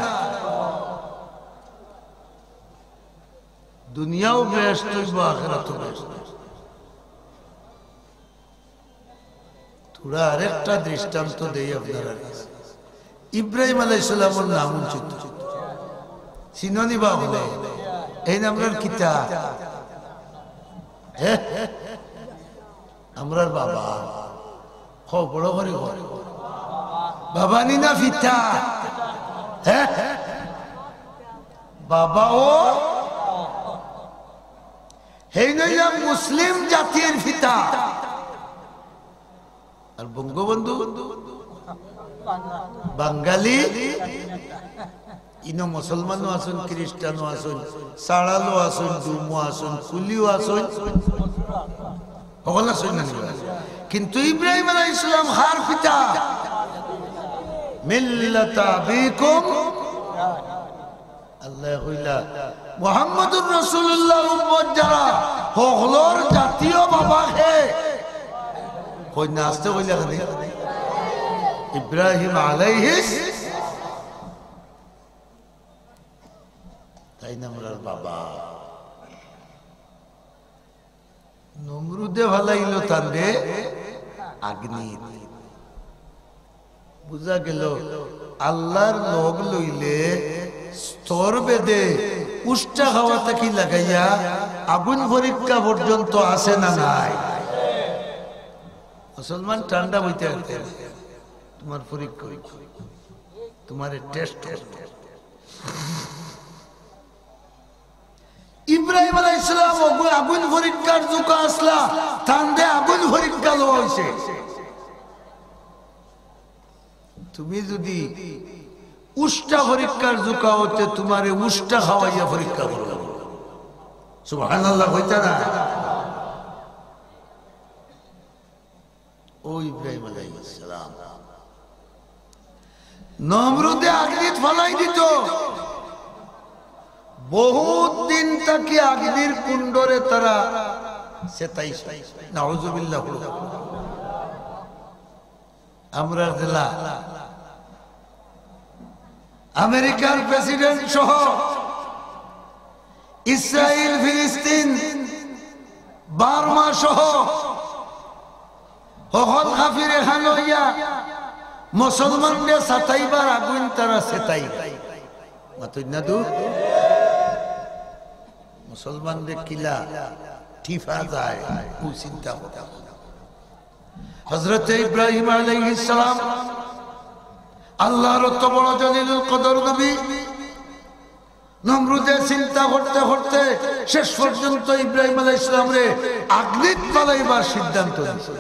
দুনিয়াও বেহেস্ত অইব, আখেরাতও বেহেস্ত। থুড়া আরেকটা দৃষ্টান্ত দেই আপনারার কাছে। ইব্রাহিম আলাইহিস সালামর নাম হুনছইন তো? চিনইন নি বা অকলে? এইন আমরার কিতা? হে? আমরার বাবা। কও, বড় করি কও। বাবা নি না পিতা? হে? বাবা ও? হেইন অইলা মুসলিম জাতির পিতা। আর বঙ্গবন্ধু বাঙালি, ইনো মুসলমানও আছইন, খ্রিস্টানও আছইন, সাঁওতালও আছইন, ডুমও আছইন, কুলিও আছইন, হকল আছইন না নি? কিন্তু ইব্রাহিম আলাইহিস সালাম কার পিতা? মিল্লাতা আবিকুম আল্লায় কইলা, "মুহাম্মাদুর রাসূলুল্লাহর উম্মত যারা, হকলর জাতীয় বাবা কে?" কই না, আস্তে কইলা কেনে? ইব্রাহিম আলাইহিস, তাইন আমরার বাবা। নমরুদে ফালাইল তানরে আগ্নিত। বুঝা গেল, আল্লার লগ লইলে স্তর ভেদে উষ্টা খাওয়া থাকি লাগাইয়া আগুন পরীক্ষা পর্যন্ত আছে না নাই? মুসলমান ঠান্ডা বইতে পারতে না। তোমার পরীক্ষা অইব, তোমারে টেস্ট করতে। ইব্রাহিম আলাইহিস সালাম অগু-, আগুন পরীক্ষার জুকা আছলা, তানরে আগুন পরীক্ষা লওয়া অইছে। তুমি যুদি উষ্টা পরীক্ষার জুকা অও তে তোমারে উষ্টা খাওয়াইয়া পরীক্ষা করো। সুবহানাল্লাহ কইতা না? ও ইব্রাহিম আলাইহিস সালাম, নমরুদে আগ্নিত ফালাই দিত, বহুত দিন থাকি আগ্নির কুণ্ডরে তারা সেতাইছে। নাউজুবিল্লাহ। আমরা জেলা আমেরিকার প্রেসিডেন্ট সহ ইসরায়েল, ফিলিস্তিন, বার্মা সহ হকল কাফির এখান অইয়া মুসলমানরে সাতাইবার আগুন তারা সেতাই। মাতইন না দু? মুসলমানরে কিলা টিফা যায়, ও চিন্তা করো। হযরতে ইব্রাহিম আলাইহিস সালাম আল্লাহর অত বড় জলিলুল কদর নবী, নমরুদে চিন্তা করতে করতে শেষ পর্যন্ত ইব্রাহিম আলাইহিস সালামরে আগ্নিত ফালাইবার সিদ্ধান্ত নিছে।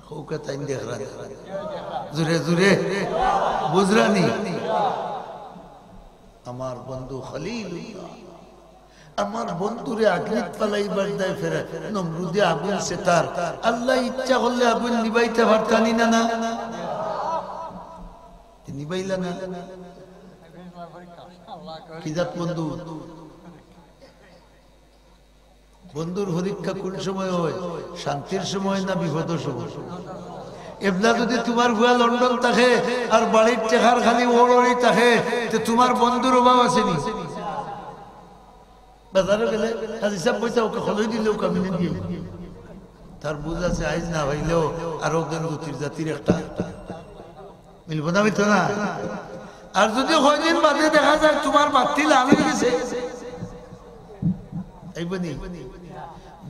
হউকা তাইন দেখরা নি? জুরে জুরে বুঝরা নি? আমার বন্ধু খলিলুল্লাহ, আমার বন্ধুরে আগ্নিত ফালাইবার দায় ফেরা, নমরুদে আগুন সেতার, আল্লাহ ইচ্ছা করলে আগুন নিবাইতা পারতা নি না, না? নিবাইলা না? কি জাত বন্ধু? বন্ধুর পরীক্ষা কোন সময় হয়? শান্তির সময় না বিপদর সময়? এবলা যদি তুমার পুয়া লন্ডন থাকে আর বাড়ির টেকার খালি ওড়ড়ি থাকে, তে তুমার বন্ধুর অভাব আছে নি? বাজারো গেলে হাজি সাব বইতা, ওকে খলই দিলে ওকে আমি দিয়া। তার বুঝ আছে, আইজ না পাইলেও আরো একজন গুতির জাতির একটা মিলবো না, মিলতো না? আর যদি কয়দিন বাদে দেখা যায় তুমার বাতি লাল অই গেছে, আইবো নি?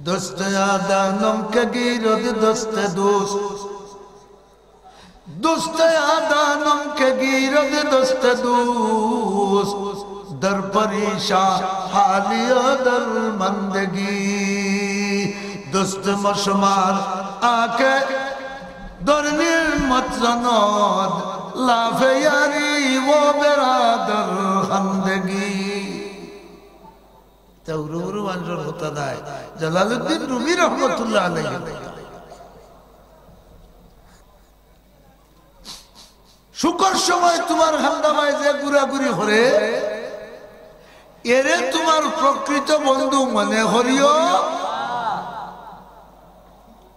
دوست یادانم که گیرد دست دوست، دوست یادانم که گیرد دست دوست، در پریشان حالی و درماندگی. دوست مشمار آ که در نعمت زند، لاف یاری و برادر خندگی. তা উরু উরু মানুষর কথা নাই। জালালউদ্দিন রুমি রহমতুল্লাহ আলাইহি। সুখর সময় তুমার খান্দাবায় যে ঘুরাঘুরি করে, এরে তুমার প্রকৃত বন্ধু মনে করিও।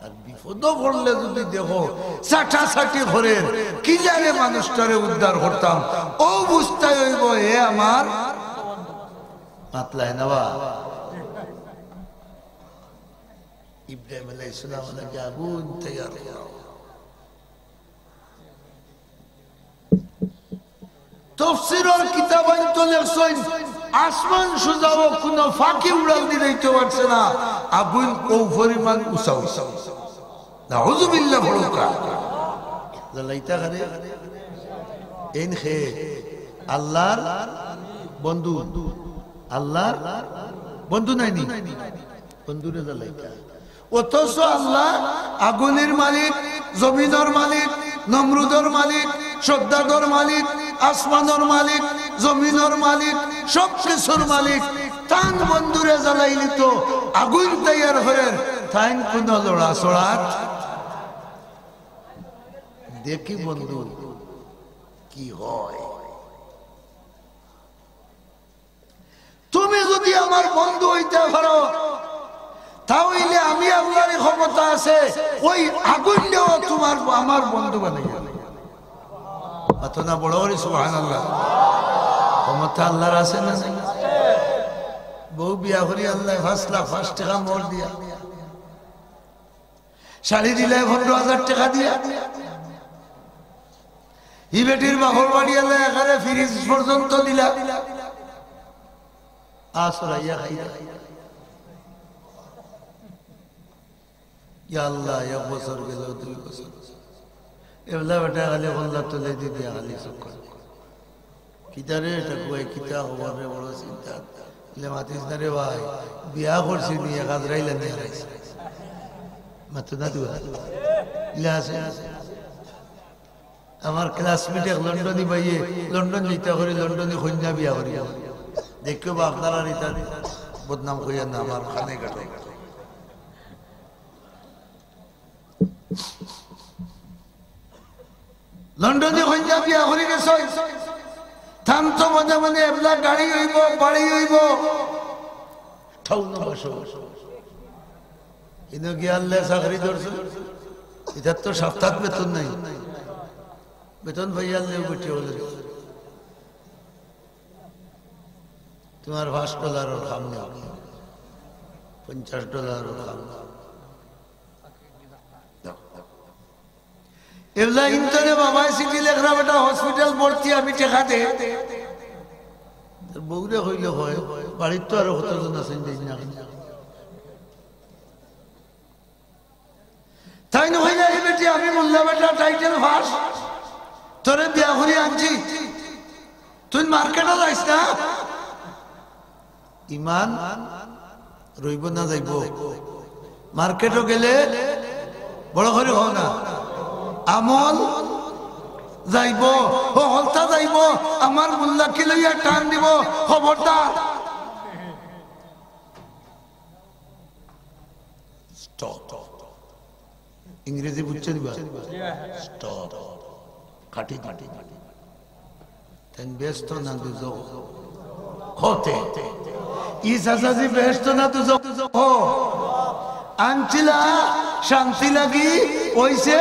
আর বিপদো পড়লে যদি দেখো চাটাচাটি করের, কিলারে মানুষটারে উদ্ধার করতাম, অউ বুঝতায় অইবো এ আমার মাতলায় না বা। ইব্রাহিম আলাইহিস সালাম নাকি আগুন তৈয়ার করা। তফসিরর কিতাবাইন্তো লেখছইন, আসমান সুজাও কুনু পাখি উড়াল দিলাইতো পারছে না, আগুন অউ পরিমাণ উচা উচা। নাউজুবিল্লাহ পড়ুক্কা। জ্বালাইতা কারে? এইন খে আল্লাহর বন্ধু, আল্লাহর বন্ধু নায়নি? বন্ধুরে জ্বালাইতা। অথচ আল্লাহ আগুনের মালিক, জমিনর মালিক, নমরুদর মালিক, সদ্দাদর মালিক, আসমানর মালিক, জমিনর মালিক, সব কিছুর মালিক। তান বন্ধুরে জ্বালাইলিতো আগুন তৈয়ার করের, তাইন কুনু লড়াচড়াত। দেখি বন্ধু কি হয়। তুমি যদি আমার বন্ধু অইতা পারো, তা অইলে আমি আল্লাহর ক্ষমতা আছে, ওই আগুনটাও তুমার, আমার বন্ধু বানাইয়া। অত না বড় করি সুবহানাল্লাহ। ক্ষমতা আল্লাহর আছে না নাই? বউ বিয়া করি আল্লায় পাঁচ লাখ পাঁচ টেকা মোহর দিয়া। শাড়ি দিলায় পনরো হাজার টেকা দিয়া। ই বেটির বাপর বাড়ি আল্লায় একেবারে ফ্রিজ পর্যন্ত দিলা। আসরাইয়া খাইলা। ইয়া আল্লাহ, এক বছর গেল, দুই বছর। এবলা বেটা খালি কল্লা তুলে দি দিয়া খালি চক্কর। কিতারে ঠাকুয়াই, কিতা খবর রে, বড় চিন্তা। বলে, "মাতিস না রে ভাই, বিয়া করছি নি, এক আজরাইল আনি হারাইছে।" মাতো না তুই? ইলা আছে। আমার ক্লাসমেট এক লন্ডনী ভাইয়ে, লন্ডন যাইতা করি, লন্ডনী কইন্যা বিয়া করি। দেখিও বা আপনারা ইতা বদনাম কইয়া না, আমার খানে কাটো। লন্ডনী কইন্যা বিয়া করি গেছে। তান তো মনে মনে এবলা গাড়ি অইবো, বাড়ি অইবো, ঠাউনো বসো। ইনো গিয়া আল্লাহ চাকরি ধরছে, ইতার তো সপ্তাহ বেতন নাই। বেতন পাইয়া আল্লাহ বেটি বলে, "তোমার পাঁচ ডলারর কাম নেই, পঞ্চাশ ডলারর কাম নেই।" এবলা ইন্তনে বাবায় চিঠি লেখরা, "বেটা, হসপিটাল ভর্তি, আমি টেকা দে।" তার বউরে কইলে কয়, "বাড়িত তো আরো কতজন আছইন, দেইন না কেনে?" তাইন কইলা, "এ বেটি, আমি মোল্লা বেটা, টাইটেল পাস, তোরে বিয়া করি আনছি, তুই মার্কেটো যাইস না।" ইমান রইবো না যাইবো? মার্কেটো গেলে বড় করি কও না, আমল যাইবো, হকলতা যাইবো। আমার মোল্লা কি লইয়া টান দিবো, খবরদার। স্টপ। ইংরেজি বুঝছো নি বা? স্টপ। কাটি দি। তাইন বেহেস্ত না দুজখ? কও তে। ই চাচাজি বেহেস্ত না দুজখ? আনছিলা শান্তি লাগি, অইছে।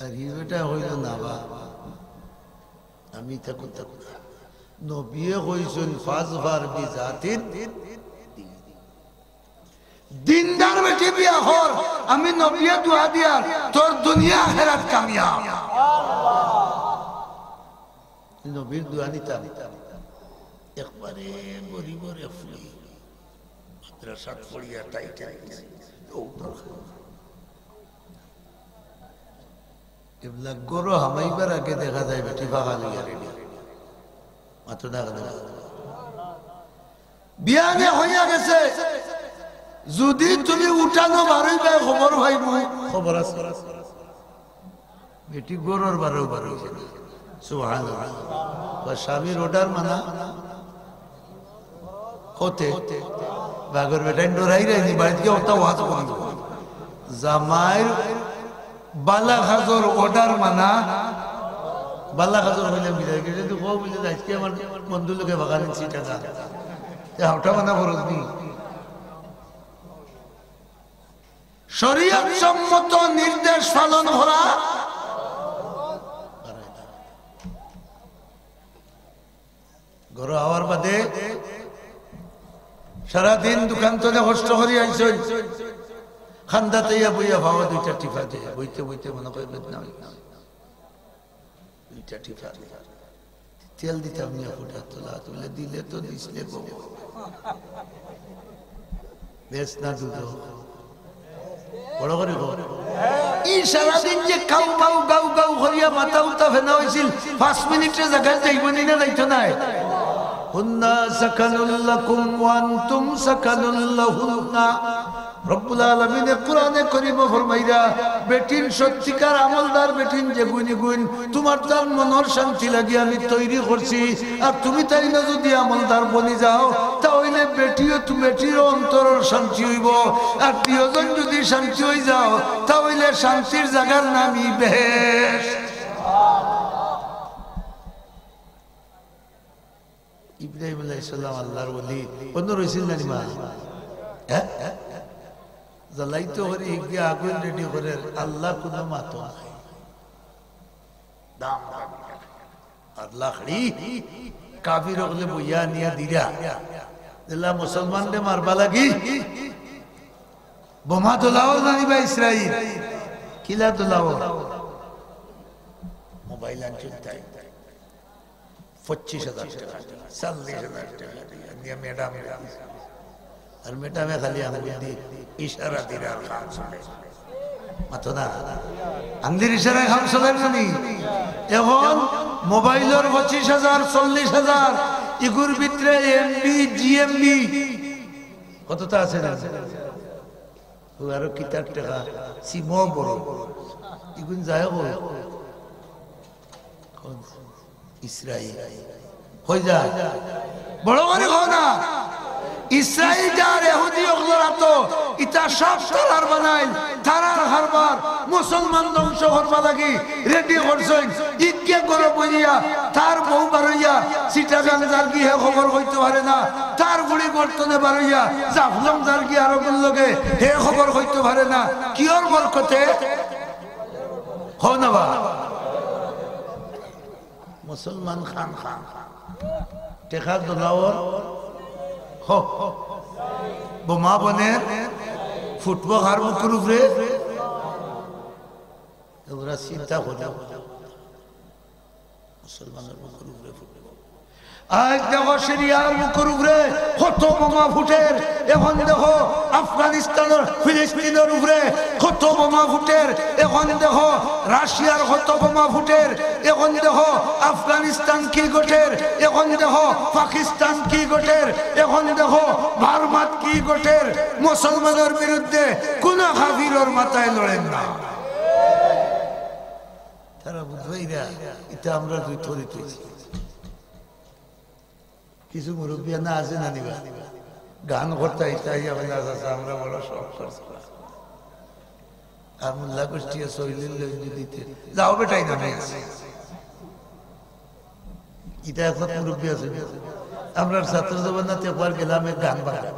আর ই বেটা কইল, "না বা, আমি ইতা করতাম না।" নবিয়ে কইছইন, "ফাজফার বিজাতিদ দীন।" দিনদার বেটি বিয়া কর, আমি নবিয়ে দোয়া দিয়ার, তোর দুনিয়া আখেরাত কামিয়াব। নবীর দোয়া নিতাম। একবারে গরিবর এক ফুলি, মাদ্রাসাত পড়িয়া টাইটেল নিছে। ও দরকার। এবলা ঘরো হামাইবার আগে দেখা যায় বেটি ফাঁকা লইয়া রেডি। মাতো না কেনে? বিয়ানে হইয়া গেছে, যদি তুমি উঠানো বারইবায় খবর পাইবো, খবর আছে। বেটি ঘরর বারও বারইছে না। সুবহানাল্লাহ। বা স্বামীর অর্ডার মানা কও তে। বাগর বেটাইন ডরাইরায়নি, বাড়িত গিয়া অতা ওয়াজ করিব। জামাইর বালা কাজর অর্ডার মানা, বালা কাজর কইলাম বিদায় করে, যদি কও বুলে, "আইজকে আমার বন্ধুর লগে বাগান আনছি টাকা।" তে অটা মানা ফরজ নি? শরীয়ত সম্মত নির্দেশ পালন করা। ঘরো আওয়ার বাদে সারাদিন দোকান তনে কষ্ট করি আইছইন, খান্দাত আইয়া বইয়া পাও দুইটা টিফা দে, বইতে বইতে মনো কয় বেদনা অইছে, দুইটা টিফা দে। তেল দিতাম নিয়া ফুটা তোলা তুলে দিলে তো দিছলে গো। বেহেস্ত না দুজখ? বড় করি কও। ই সারাদিন যে কাউ কাউ গাউ গাউ করিয়া মাথা উতা ফেনা অইছিল, পাঁচ মিনিটর জাগাত যাইবো নি না যাইতো নায়? হুন্না সাকানুল লাকুম ওয়া আনতুম সাকানুল লাহুন্না। রব্বুল আলামিনে কোরআনে করিমো ফরমাইরা, বেটিন সত্যিকার আমলদার বেটিন যেগুইন ইগুইন, তুমার তার মনর শান্তি লাগি আমি তৈরি করছি। আর তুমি তাইন যদি আমলদার বনি যাও, তা অইলে বেটিও তু-, বেটিরও অন্তরর শান্তি অইবো। আর দুইওজন যদি শান্তি অই যাও, তা অইলে শান্তির জাগার নামই বেহেশত। ইব্রাহিম আলাইহিস সালাম আল্লাহর ওলি, অন্য রইছিল না নি মা? হ্যাঁ? জ্বালাইতো করি হিগিয়া আগুন রেডি করের, আল্লাহ কুনু মাতো নাই। দাম দাম। আর লাকড়ি কাফির অকলে বইয়া আনিয়া দিরা। দিলা মুসলমানরে মারবা লাগি। বোমা দোলাও জানিবা ইসরাইল। কিলা দোলাও? মোবাইল আনছইন তাইন। পঁচিশ হাজার টেকা দিয়া, চল্লিশ হাজার টেকা দিয়া, দিয়া ম্যাডামরে দিছে। আর ম্যাডামে খালি আঙ্গুল দি ইশারা দিরা আর কাম চলে। মাতো না? আঙ্গুলির ইশারায় কাম চলে না নি? এখন মোবাইলর পঁচিশ হাজার, চল্লিশ হাজার, ইগুর ভিতরে এমবি, জিএমবি, কততা আছে না? ও আরো কিতার টেকা, সিমও বড়। ইগুন যায় কই? ইসরাইল। কই যায়? বড় করি কও না। ইসরাইল যার এহুদি অকলর আতো, ইতা সব তারার বানাইল, তারার হারবার। মুসলমান ধ্বংস করবার লাগি রেডি করছইন। ইগে গরব অইয়া তার বউ বারইয়া চিটাগাং যারগি, হে খবর কইতো পারে না। তার বুড়ি গর্তনে বারইয়া জাফলং যারগি আরবর লগে, হে খবর কইতো পারে না। কিওর বরকতে? কও না বা। মুসলমান খান খান। টেকা দোলাওর। হ। বোমা বনের। ফুটবল আর বুকুর উপরে। এগুলা চিন্তা করি। মুসলমানর বুকুর উপরে ফুটবল। আজ দেখো সিরিয়ার বুকুর উপরে কত বোমা ফুটের, এখন দেখো আফগানিস্তানর, ফিলিস্তিনর উপরে কত বোমা ফুটের, এখন দেখো রাশিয়ার কত বোমা ফুটের, এখন দেখো আফগানিস্তান কি ঘটের, এখন দেখো পাকিস্তান কি ঘটের, এখন দেখো বার্মাত কি ঘটের। মুসলমানর বিরুদ্ধে কোন কাফিরর মাথায় লড়ের না। তারা বুঝবাইরা, ইটা আমরা দুই থরি তুলছি। কিছু মুরব্বিয়ানা আছে না নিবা? গান করতা ইতা ইয়া বলে, "আচ্ছা, আচ্ছা, আমরা বড় শখ করছি।" আর মোল্লা গোষ্ঠী আছে, ওই লিল্লে ওই যদি তে-, যাও বেটা, এই নামে আছে। ইটা এখন মুরব্বি আছে না? আমরা ছাত্র জমানাতে একবার গেলাম এক গান বাজনা।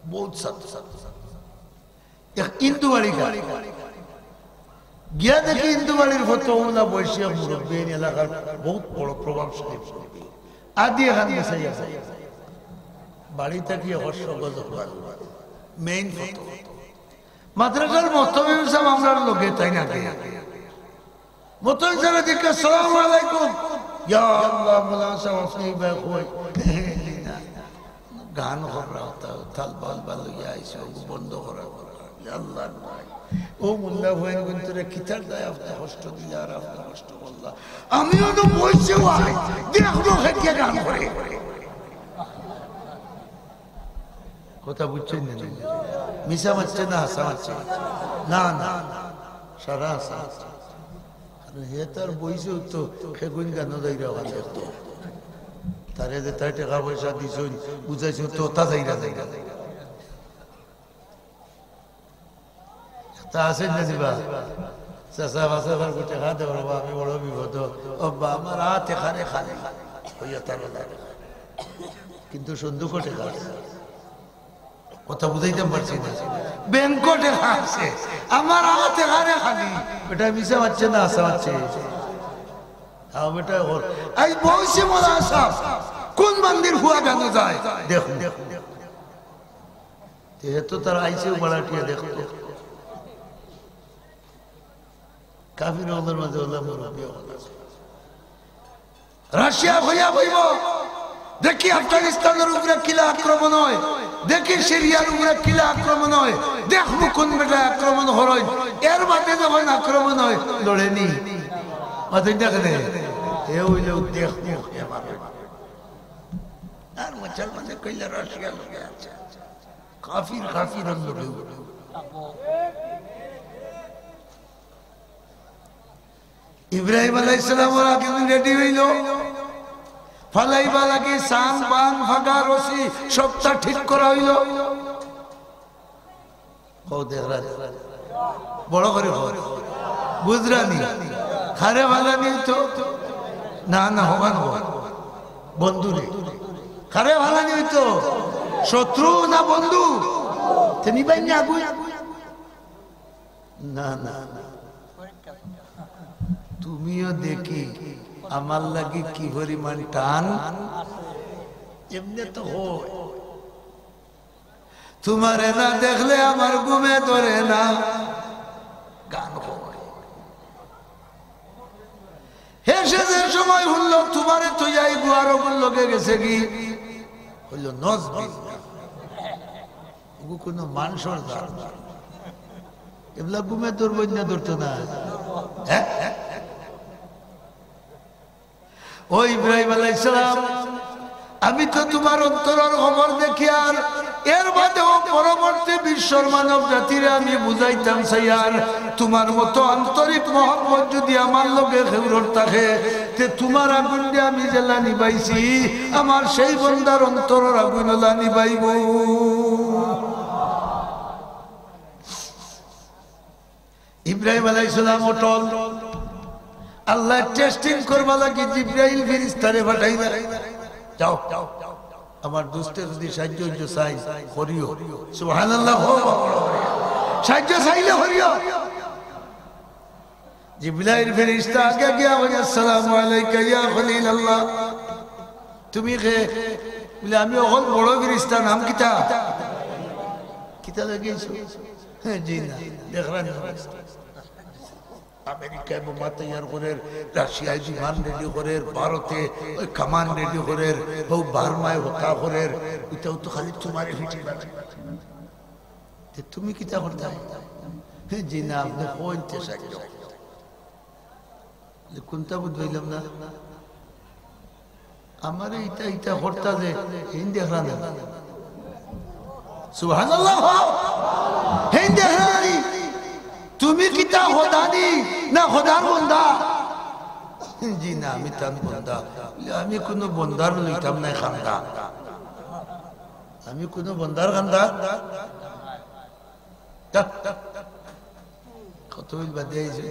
বহুত ছাত্র, ছাত্র, ছাত্র। এক ইন্দুবাড়ি গান। গিয়া দেখি ইন্দুবাড়ির ফটো ওলা বয়সী এক মুরব্বি, এই এলাকার বহুত বড় প্রভাবশালী মুরব্বি। আদি এখান মিশাই আছে। বাড়ি থাকি একশো গজ হওয়ার মেইন ফটো। মাদ্রাসার মহতমিম সাহেব আমরার লগে, তাই না কে? মহতমিম সাহেব দেখে, "আসসালামু আলাইকুম।" "ইয়া আল্লাহ, মৌলানা সাহেব, আপনি এই ভাই কই?" গান করা হতা, তাল বাল বাল লইয়া আইছে, ওগু বন্ধ করা দরকার। ইয়া আল্লাহ ভাই, ও মোল্লা ভাই, কিন্তু রে কিতার দায় আপনি কষ্ট দিলে আর আপনি কষ্ট করলা। আমিও তো বইছি ভাই, দেখবো কে কে গান করে। কথা বুঝছইন না? মিছা মাতছে না হাছা মাতছে? না, না, সারা হাছা মাতছে। কারণ হে তার বইছে তো খেগুন গানো যাইরা ভালো তো। তারে যে তাই টাকা পয়সা দিছইন, বুঝাইছইন তো তা যাইরা যাইরা। তা আছে না দিবা? চাচা, পাঁচ হাজার কোটি টাকা দেও রে বা, আমি বড় বিপদ। ও বা, আমার হাতে খারে খালি। হইয়া তার ওলা। কিন্তু সন্দুকও টাকা আছে। কথা বুঝাইতাম পারছি না। ব্যাংকও টাকা আছে। আমার হাতে খারে খালি। বেটা মিছা মাতছে না হাছা মাতছে? হ্যাঁ, বেটা ওর। এই বইছে মোল্লা সাহেব। কোন বান্দির ফুয়া গানো যায়? দেখো। তে হে তো তার আইছেও ভাড়াটিয়া দেখতো। কাফির অকলর মাঝে অলা মুরব্বি অকল আছে। রাশিয়া হইয়া বইব, দেখি আফগানিস্তানর উপরে কিলা আক্রমণ হয়, দেখি সিরিয়ার উপরে কিলা আক্রমণ হয়, দেখমু কোন বেটা আক্রমণ হরইন। এর বাদে যখন আক্রমণ হয়, লড়েনি। মাতইন না কেনে? এ অইল দেখমু, এ মারে। আর মুসলমানে কইলে রাশিয়া লগে আছে। কাফির, কাফির অন্য কেউ। ইব্রাহিম আলাইহিস সালাম ওরা কিন্তু রেডি হইল, ফালাইবা লাগি সাং, বাং, ফাগা, রশি সবটা ঠিক করা হইল। ও দেখরা, বড় করে কও। বুঝরানি? খারে ফালানি তো? না, না, হবান হবান। বন্ধু রে। খারে ফালানি তো? শত্রু না বন্ধু? তে নিবাইন না আগুই? না, না, না। তুমিও দেখি আমার লাগি কি পরিমাণ টান। এমনে তো হয়। তোমারে না দেখলে আমার ঘুমে ধরে না। গান হয়। হেষে যে সময় হুনল তোমারে থইয়া এই গুয়ার অগুর লগে গেছে কি, হইল নজবিল। ওগু কোনো মানষর জাত না। এবলা ঘুমে ধরবো না, ধরতো না। হ্যাঁ? ও ইব্রাহিম আলাইহিস সালাম, আমি তো তোমার অন্তরর খবর দেখি, আর এর বাদেও পরবর্তী বিশ্বর মানব জাতিরে আমি বুঝাইতাম চাইয়ার, তুমার মতো আন্তরিক মহব্বত যুদি আমার লগে কেউরর থাকে, তে তুমার আগুইনরে আমি যেলা নিবাইছি, আমার সেই বন্দার অন্তরর আগুইন অলা নিবাইবো। ইব্রাহিম আলাইহিস সালাম অটল। আল্লায় testing করবার লাগি জিব্রাইল ফিরিস্তারে পাঠাইলা, "যাও, আমার দুস্তে যুদি সাহায্য অইতো চাইন, করিও।" সুবহানাল্লাহ, কও, বড় করি। সাহায্য চাইলে করিও। জিব্রাইল ফিরিস্তা আগে গিয়া কইন, "আসসালামু আলাইকা ইয়া খলিল আল্লাহ।" "তুমি কে?" বলে, "আমি অকল বড় ফিরিস্তা, নাম কিতা?" "কিতা লাগিয়াছো?" "জি না, দেখরা নি।" আমেরিকায় বোমা তৈয়ার করের, রাশিয়ায় বিমান ready করের, ভারতে ওই কামান ready করের, হউ বার্মায় হতা করের, ইতাও তো খালি তুমারে ফিটি বাজে। তে তুমি কিতা করতায়? "জি না, আপনে কইন তে সাহায্য।" "কুনটা বুঝলাম না?" "আমারে ইতা ইতা করতা যে, হেইন দেখরা না?" সুবহানাল্লাহ। "হেইন দেখরা না নি? তুমি কিতা খোদা নি না খোদার বন্দা?" "জি না, আমি তান বন্দা।" "আমি কুনু বন্দার লইতাম নায় কান্দা, আমি কুনু বন্দার কান্দা।" কত বিল বাদে আইছে।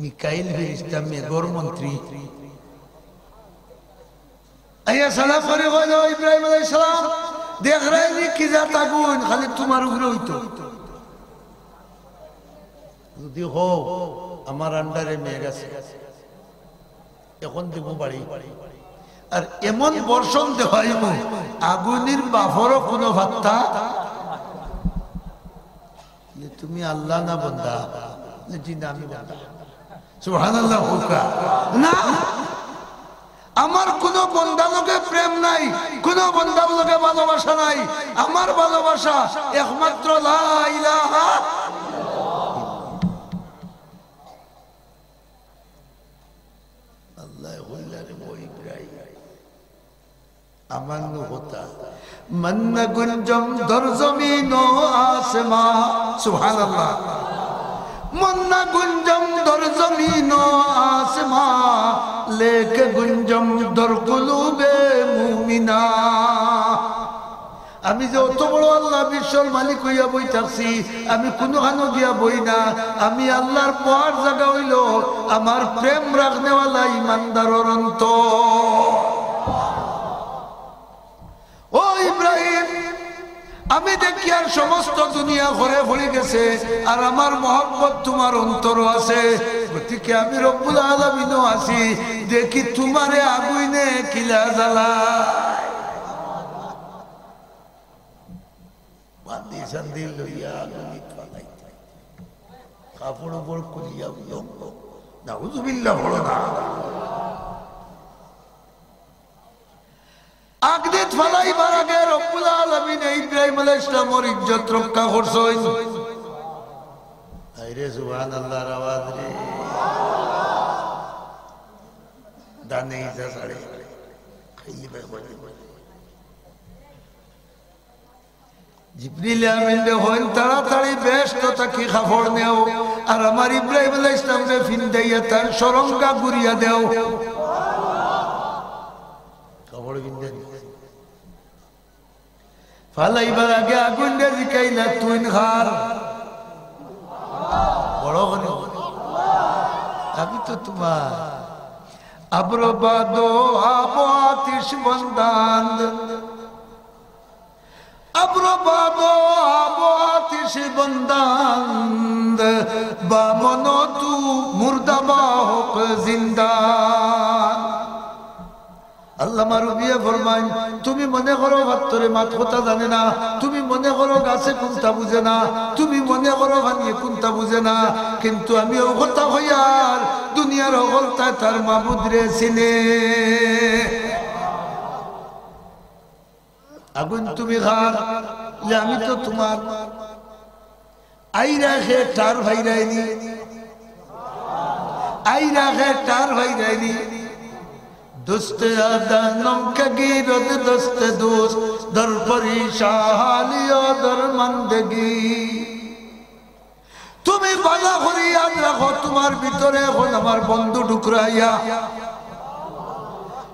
মিকাইল ফিরিস্তা, মেঘর মন্ত্রী, আইয়া সালাম করি কইল, "ও ইব্রাহিম আলাইহিস সালাম, দেখরায় নি কি জাত আগুইন, খালি তুমার উপরে অইতো। যুদি কও, আমার under-এ মেঘ আছে, অখন দিমু বাড়ি, আর এমন বর্ষণ দেওয়াইমু, আগুইনর বাফরও কুনু পাত্তা।" "তুমি আল্লাহ না বন্দা?" "জি না, আমি বন্দা।" সুবহানাল্লাহ কউক্কা। "না, আমার কুনু বন্দার লগে প্রেম নাই, কুনু বন্দার লগে ভালোবাসা নাই, আমার ভালোবাসা একমাত্র লা ইলাহা।" আল্লায় কইলা, "রে ও ইব্রাহিম, আমার নু কথা, মান্না গুঞ্জম দর জমিন ও আসমা।" সুবহানাল্লাহ। "মান্না গুঞ্জম দর জমিন ও আসমা, লেকে গুঞ্জম দর কুলুবে মুমিনা।" আমি যে অত বড় আল্লাহ, বিশ্বর মালিক অইয়া বই থাকছি, আমি কুনুখানো গিয়া বই না। আমি আল্লাহর বওয়ার জাগা অইলো আমার প্রেম রাখনেওয়ালা ইমানদারর অন্তর। ও ইব্রাহিম, আমি দেখিয়ার সমস্ত দুনিয়া ঘরে পড়ি গেছে, আর আমার মহব্বত তুমার অন্তরও আছে। গতিকে আমি রব্বুল আলামিনও আছি, দেখি তুমারে আগুইনে কিলা জ্বালায়। বান্দি সান্দি লইয়া আগুনিত ফালাইতে। কাপড় উপর খুলিয়া উলঙ্গ। নাউজুবিল্লাহ, বলো না। আগুনিত ফালাইবার আগে রব্বুল আলামিনে ইব্রাহিম আলাইহিস সালামর ইজ্জত রক্ষা করছইন। আইরে সুবহানাল্লাহর আওয়াজ রে। দানে ইজা ছাড়ে। খাইলি ভাই বলে। জিবরিল আমিনরে কইন, "তাড়াতাড়ি বেহেশত থাকি কাপড় নেও, আর আমার ইব্রাহিম আলাইহিস সালামরে ফিন্দাইয়া তান শরমগা ঘুরিয়া দেও।" কাপড় ফিন্দাই। ফালাইবার আগে আগুনরে জিকাইলা, "তুইন কার?" বড় করি, "আমি তো তুমার।" আবরো বাদো আবো আতিশ বন্দান্দ। আবরো বাদো আবো আতিশ বন্দান্দ, বা মনো তু মুর্দা বা হোক জিন্দা। আল্লামা রুমিয়ে ফরমাইন, তুমি মনে করো পাত্থরে মাত কথা জানে না, তুমি মনে করো গাছে কুন্তা বুঝে না, তুমি মনে করো পানিয়ে কুন্তা বুঝে না, কিন্তু আমি অউ কথা কইয়ার দুনিয়ার হকলতায় তার মাবুদরে চিনে। আগুন তুমি কার, লে আমি তো তুমার। আইরা খে টার ফাইরায়নি, আইরা খে টার ফাইরায়নি। دوست ادا نمکگی رد دست دوست، در پریشان حالی و درماندگی۔ তুমি ভালা করি ইয়াদ রাখো, তুমার ভিতরে এখন আমার বন্ধু ঢুকরাইয়া।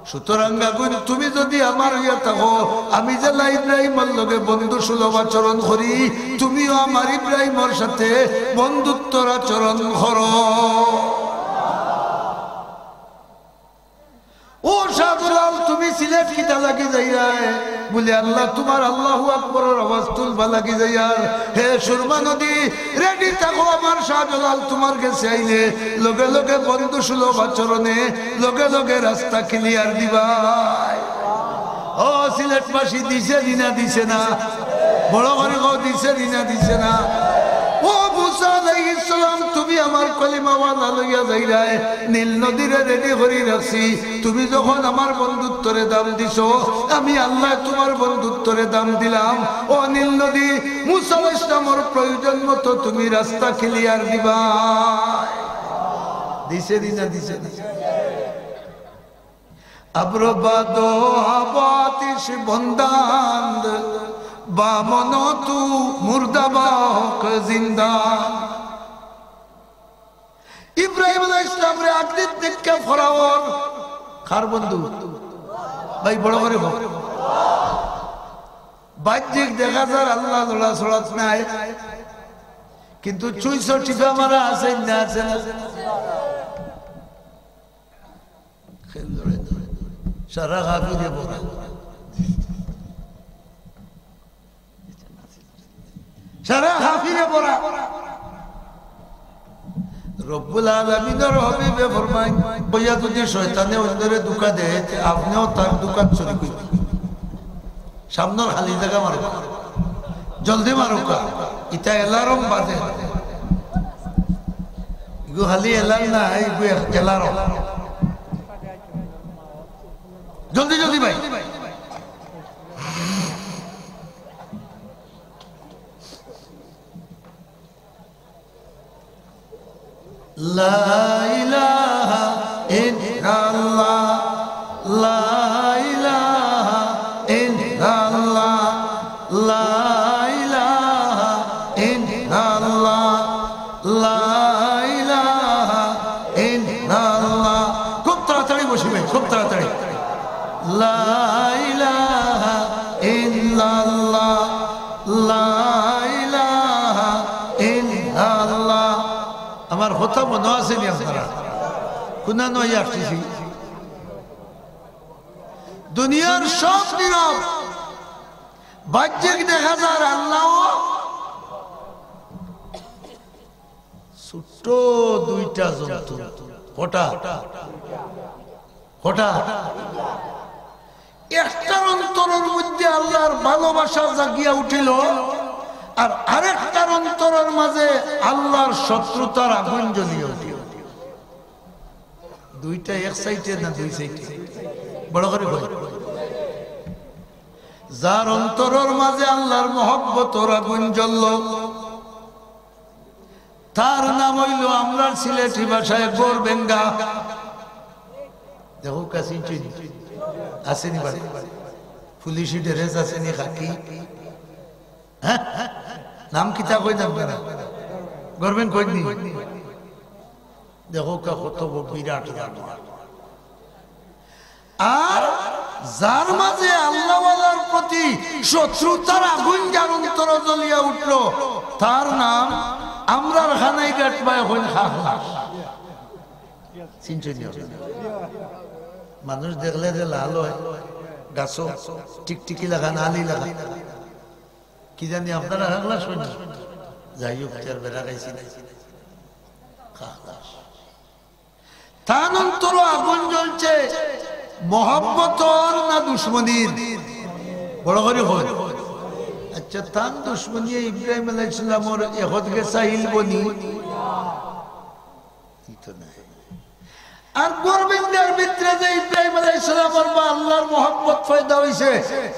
সুতরাং আগুন, তুমি যদি আমার অইয়া থাকো, আমি যেলা ইব্রাহিমর লগে বন্ধু সুলভ আচরণ করি, তুমিও আমার ইব্রাহিমর সাথে বন্ধুত্বর আচরণ করো। ও শাহজালাল, তুমি সিলেট কিতা লাগি যাইরায়? বুলে, আল্লাহ, তুমার আল্লাহু আকবরর আওয়াজ তুলবা লাগি যাইয়ার। হে সুরমা নদী, রেডি থাকো, আমার শাহজালাল তুমার গেছে আইলে লগে লগে বন্ধু সুলভ আচরণে লগে লগে রাস্তা ক্লিয়ার দিবায়। ও সিলেটবাসী, দিছে নি না দিছে না? বড় করি কও, দিছে নি না দিছে না? ও মুসা আলাইহিস সালাম, তুমি আমার কলিমাওয়ালা লইয়া যাইরায়, নীল নদীরে রেডি করি রাখছি। তুমি যখন আমার বন্ধুত্বরে দাম দিছো, আমি আল্লাহ তুমার বন্ধুত্বরে দাম দিলাম। ও নীল নদী, মুসা আলাইহিস সালামর প্রয়োজন মতো তুমি রাস্তা ক্লিয়ার দিবায়। দিছে নি না দিছে না? ابر باد و ہوا آتش بندند، با من و تو مردہ با حق زندان۔ ইব্রাহিম আলাইহিস সালামরে আগুন দেখিয়া ফেরাউন কার বন্ধু? ভাই, বড় করি কও। বাহ্যিক দেখা যার আল্লাহ লড়াচড়াত নাই, কিন্তু চুইছ টিপা মারা আছে না, আছে না? খেল ধরে ধরে। সারা কাফিরে ভরা। সারা কাফিরে ভরা। রব্বুল আলামিনর হাবিবে ফরমাইন, বইয়া যদি শয়তানে অন্যরে ধোঁকা দেয়, তে আপনেও তার ধোঁকাত শরিক অইবা। সামনর খালি জাগা মারুক্কা, জলদি মারুক্কা। ইটা alarm বাজে। ইগু খালি alarm না, ইগু এক alarm। জলদি, জলদি ভাই। لا إله إلا الله، لا إله إلا الله، لا إله إلا الله، لا إله إلا الله। খুব তাড়াতাড়ি বসিবে, খুব তাড়াতাড়ি। لا إله إلا الله، لا إله إلا الله। আমার কথা মনো আছে নি আপনারা? কুনানো আইয়া আটকিছি? দুনিয়ার সব নীরব, বাহ্যিক দেখা যার আল্লাহ ছোট্ট দুইটা জন্তু। কটা? কটা? একটার অন্তরর মধ্যে আল্লাহর ভালোবাসা জাগিয়া উঠিল, আর আরেকটার অন্তরর মাঝে আল্লাহর শত্রুতার আগুন জ্বলিয়া উঠিল। দুইটা এক সাইডে না দুই সাইডে? বড় করি কও। যার অন্তরর মাঝে আল্লাহর মহব্বতর আগুন জ্বলল, তার নাম অইল আমরার সিলেটি ভাষায় ঘর ভেঙ্গা। দেখো কাছে চিনি আছে নি বাড়ি? পুলিশি ড্রেস আছে নি খাকি? হ্যাঁ? নাম কিতা কই না আপনারা? ঘর ভেঙ্গা কই নি? দেখো কা কত বড় বিরাট জানোয়ার। আর যার মাঝে আল্লাহওয়ালার প্রতি শত্রুতার আগুন যার অন্তরো জ্বলিয়া উঠল, তার নাম আমরার কানাইঘাট বায় কইন খাখলাস। চিনছইন নি? মানুষ দেখলে যে লাল অয়, গাছো টিকটিকি লাখান, আলি লাখান। কি জানি আপনারা খাখলাস কইন না? যাই হোক, তের বেড়া খাইছি না। খাখলাস। তান অন্তরো আগুন জ্বলছে মহব্বতর না দুশমনির? বড় করি কও। আচ্ছা, তান দুশমনিয়ে ইব্রাহিম আলাইহিস সালামর একত গেছা হিলবো নি? ই তো নাই। আর ঘর ভেঙ্গার ভিতরে যে ইব্রাহিম আলাইহিস সালামর বা আল্লাহর মহব্বত পয়দা অইছে,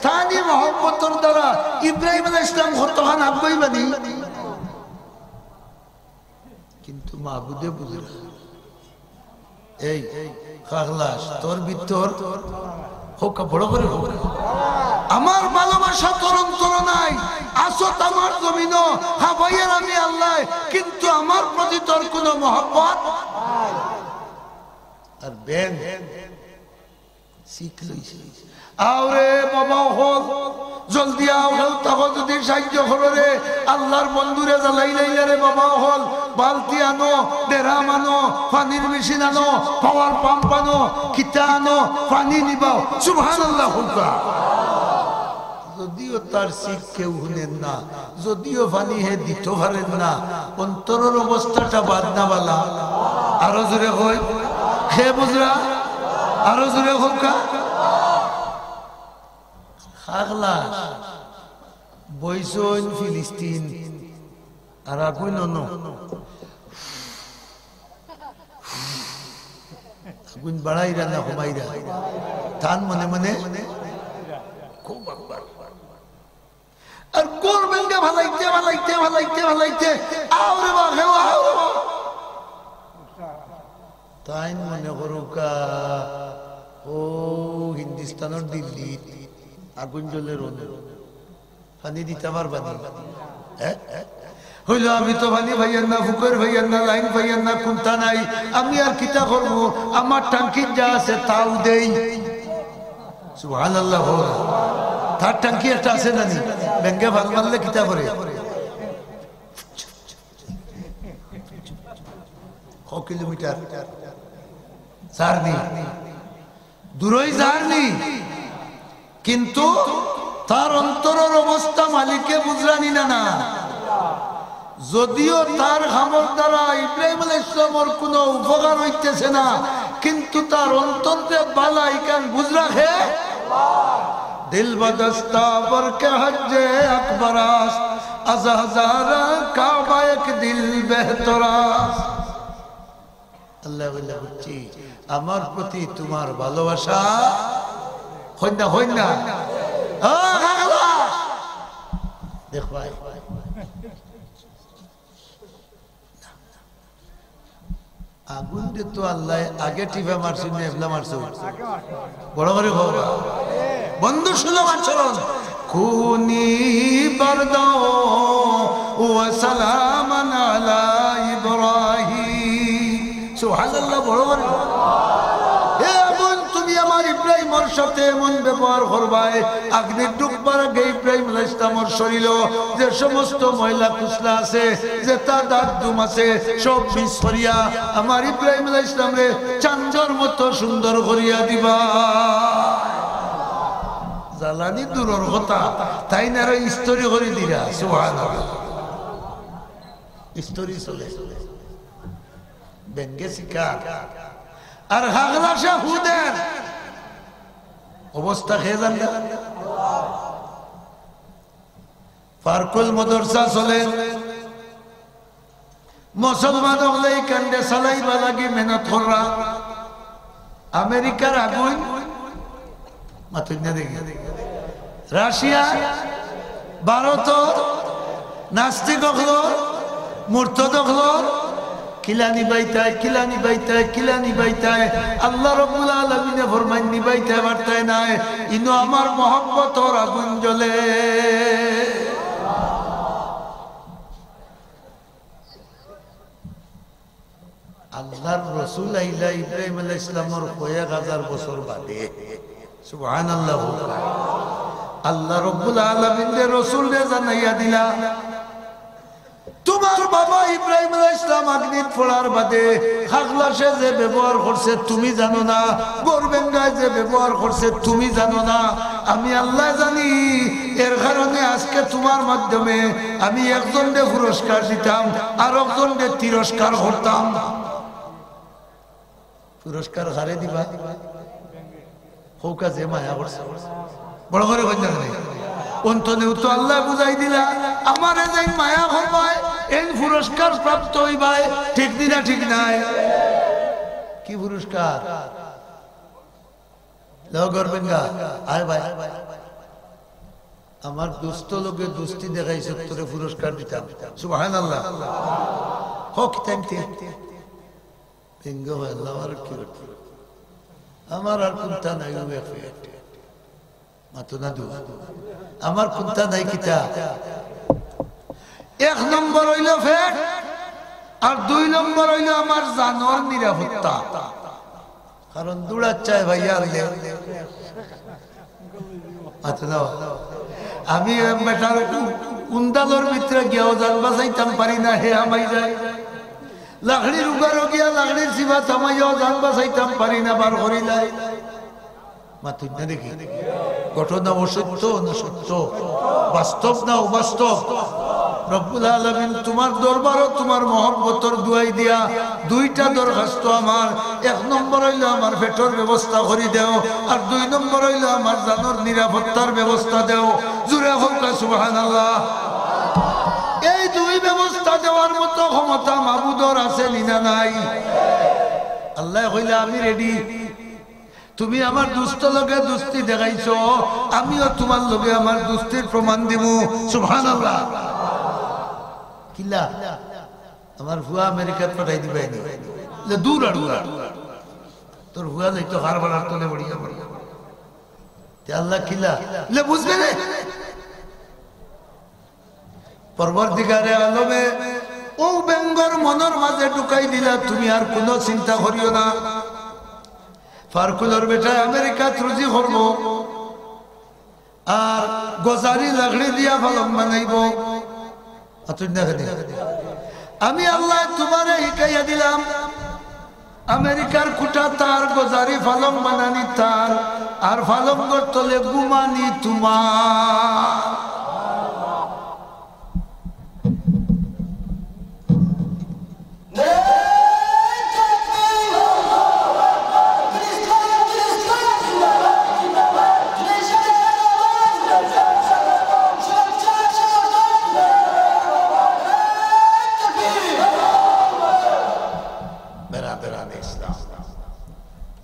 তানি মহব্বতর দ্বারা ইব্রাহিম আলাইহিস সালাম কতখান আগুয়াইবা নি? কিন্তু মাবুদে বুঝরা। এই খাগলাস, তোর ভিতর হউক্কা, বড় করি হউক্কা। আমার ভালোবাসা তোর অন্তর নাই, আছত আমার জমিনো, হাবাইয়ার আমি আল্লাহ, কিন্তু আমার প্রতি তোর কোনো মহব্বত। আর ব্যাং শিখ লইছে। আওরে বাবা অকল, জলদি আও, কেউ থাকো যদি সাহায্য করো রে, আল্লাহর বন্ধুরে জ্বালাইলাইলা রে বাবা অকল, বালতি আনো, ডেরাম আনো, পানির মেশিন আনো, পাওয়ার পাম্প আনো, কিতা আনো, পানি নিবাও। সুবহানাল্লাহ কউক্কা। যদিও তার শিখ কেউ হুনের না, যদিও পানি হে দিতো পারের না, অন্তরর অবস্থাটা বাদ না বালা। আরো জোরে কই, হে বুজরা, আরো জোরে কউক্কা। খাগলাস, বইছইন ফিলিস্তিন, আর আগুইন অনো। আগুইন বাড়াইরা না কমাইরা? তান মনে মনে খুব আকবার। আর ঘর ভাঙ্গা ফালাইতে, ফালাইতে, ফালাইতে, ফালাইতে, আওরে বা, হেও, আওরে বা। তাইন মনে করউক্কা, ও হিন্দুস্তানর দিল্লি আগুইন জ্বলের অনো। পানি দিতা পারবা নি? হ্যাঁ? হইলো, আমি তো পানি পাইয়ার না, ফুকর পাইয়ার না, লাইন পাইয়ার না, কুন্তা নাই। আমি আর কিতা করমু? আমার টাঙ্কিত যা আছে তাউ দেই। সুবহানাল্লাহ কও। তার টাঙ্কি একটা আছে না নি? ব্যাংকে ফাল মারলে কিতা করে? ক কিলোমিটার জার্নি, দূরই জার্নি, কিন্তু তার অন্তরর অবস্থা মালিকে বুজরা নি না, না। যদিও তার কামর দ্বারা ইব্রাহিম আলাইহিস সালামর কুনু উপকার অইতেছে না, কিন্তু তার অন্তর যে বালা, ইখান বুজরা কে? দিল বদস্তা বর কে হজ্জে আকবর আস্ত, আজ হাজার কাবা এক দিল বেহতর আস্ত। আল্লাহ বলে, বুঝছি, আমার প্রতি তোমার ভালোবাসা। হইন না, হইন না। ও, খাগলা। দেখ ভাই, আগুন দে তো আল্লাহ আগে টিপা মারছইন না, এবলা মারছইন? বড় করি কও। বন্ধু সুলভ আচরণ। কুনি বারদাও ওয়া সালামান আলা ইব্রাহিম। সুবহানাল্লাহ, বড় করি। হে আগুন, তুমি আমার ইব্রাহিমর সাথে এমন ব্যবহার করবায়, আগুনে ঢুকবার আগে ইব্রাহিম আলাইহিস সালামর শরীরো যে সমস্ত ময়লা কুচলা আছে, যেতা দাগ দুম আছে, সব মিস করিয়া আমার ইব্রাহিম আলাইহিস সালামরে চান্দর মতো সুন্দর করিয়া দিবা। জ্বালানি দূরর কথা, তাইন আরো ইস্ত্রি করি দিরা। সুবহানাল্লাহ। ইস্ত্রি চলে। ব্যাংকে শিকার। আর খাগলাসে হুদের অবস্থা কে জানে? পার্কুল মাদ্রাসা চলে। মুসলমান অকলে ইখানরে চালাইবার লাগি মেহনত কররা। আমেরিকার আগুন, মাতইন না দেখি। রাশিয়া, ভারতর নাস্তিক অকলর, মুরতাদ অকলর, কিলা নিবাইতায়, কিলা নিবাইতায়, কিলা নিবাইতায়। আল্লাহ রাব্বুল আলামিনে ফরমাইন, নিবাইতায় পারতায় নায়। ইনো আমার মহব্বতর আগুন জ্বলে। আল্লাহর রসুল আইলা ইব্রাহিম আলাইহিস সালামর কয়েক হাজার বছর বাদে। সুবহানাল্লাহ। আল্লাহ রাব্বুল আলামিনে রসুলরে জানাইয়া দিলা, তোমার বাবা ইব্রাহিম আলাইহিস সালাম আগ্নিত পড়ার বাদে খাগলাসে যে ব্যবহার করছে তুমি জানো না, ঘর ভাঙ্গায় যে ব্যবহার করছে তুমি জানো না, আমি আল্লাহ জানি। এর কারণে আজকে তোমার মাধ্যমে আমি একজনরে পুরস্কার দিতাম, আর একজনরে তিরস্কার করতাম। পুরস্কার কারে দিবা? কউক্কা যে মায়া করছে। বড় করি কইন না কেনে? অন্তরেউ তো আল্লায় বুঝাই দিলা, আমারে যেইন মায়া করবায়, এইন পুরস্কার প্রাপ্ত অইবায়। ঠিক নি না? ঠিক নায়? কি পুরস্কার? লও ঘর ভাঙ্গা, আয় ভাই। আমার দোস্ত লগে দোস্তি দেখাইছস, তোরে পুরস্কার দিতাম। সুবহানাল্লাহ। হক, thank you। বিঙ্গো অয়, আল্লাহ, আমার কি করতে? আমার আর কুন্তা নাই, ও এক পেট। মাতো না দু। আমার কুন্তা নাই কিতা? এক নম্বর অইলো পেট, আর দুই নম্বর অইলো আমার জানর নিরাপত্তা। কারণ দৌড়াত চায় ভাইয়া আনলে। মাতো না। আমি বেটার উন্দালর ভিতরে গিয়াও জান বাঁচাইতাম পারি না, হে হামাই যায়। লাকড়ির উগারো গিয়া লাকড়ির চিবাত হামাইয়াও জান বাঁচাইতাম পারি না, বার করিলাই। মাতইন না দেখি। ঘটনা অসত্য না সত্য? বাস্তব না অবাস্তব? রব্বুল আলামিন, তুমার দরবারো তুমার মহব্বতর দুয়াই দিয়া দুইটা দরখাস্ত আমার। এক নম্বর অইলো আমার পেটর ব্যবস্থা করি দেও, আর দুই নম্বর অইলো আমার জানর নিরাপত্তার ব্যবস্থা দেও। জুরে কউক্কা সুবহানাল্লাহ। এই দুই ব্যবস্থা দেওয়ার মতো ক্ষমতা মাবুদর আছে নি না নাই? আল্লায় কইলা, "আমি রেডি।" তুমি আমার দুস্ত লগে দুস্তি দেখাইছো, আমিও তুমার লগে আমার দুস্তির প্রমাণ দিমু। সুবহানাল্লাহ। কিলা? আমার ফুয়া আমেরিকাত পাঠাই দিবায়নি। লে দূর আড়ুয়া। তোর ফুয়া যাইতো হার বাড়ার তলে বড়িয়া পড়ে। তে আল্লাহ কিলা? লে বুঝবে না। পরওয়ারদিগারে আলমে অউ বেঙ্গর মনর মাঝে ঢুকাই দিলা, তুমি আর কুনু চিন্তা করিও না। ফারকুলর বেটায় আমেরিকাত রুজি করবো, আর গজারি লাকড়ি দিয়া ফালং বানাইবো। আতুন না কেনে? আমি আল্লায় তুমারে হিকাইয়া দিলাম, আমেরিকার কুটা তার, গজারি ফালং বানানি তার, আর ফালংগর তলে ঘুমানি তুমার। বেরাদরানে ইসলাম,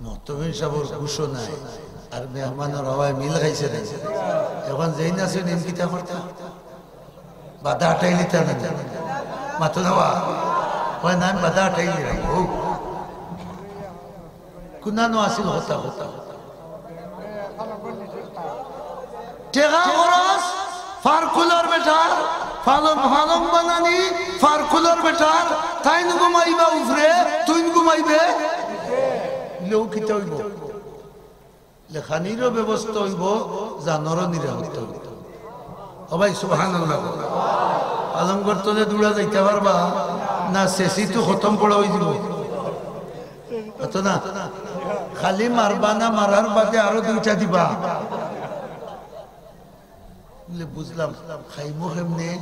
মহতমিন সাবর ঘোষণায় আর মেহমানর হাওয়ায় মিল খাইছে না। এখন যেইন আছে নিন কিতা করতা? বাধা হাটাইলিতা না? মাতো না বা? কয় না, আমি বাধা হাটাইলি রাখবো। কুনানো আছিল হতা হতা। টেকা খরচ, ফারকুলর বেটার, ফালং, ফালং বানানি, ফারকুলর বেটার, তাইন ঘুমাইবা উপরে, তুইন ঘুমাইবে। লউ কিতা অইবো? লেখানিরও ব্যবস্থা অইবো, জানরও নিরাপত্তা অইবো। ও ভাই, সুবহানাল্লাহ। ফালংগর তলে দৌড়া যাইতা পারবা না, শেষি তো খতম পড়া অইযিবো। অত না, খালি মারবা না, মারার বাদে আরো দুইটা দিবা। বুলে, "বুঝলাম, খাইমু কেমনে?"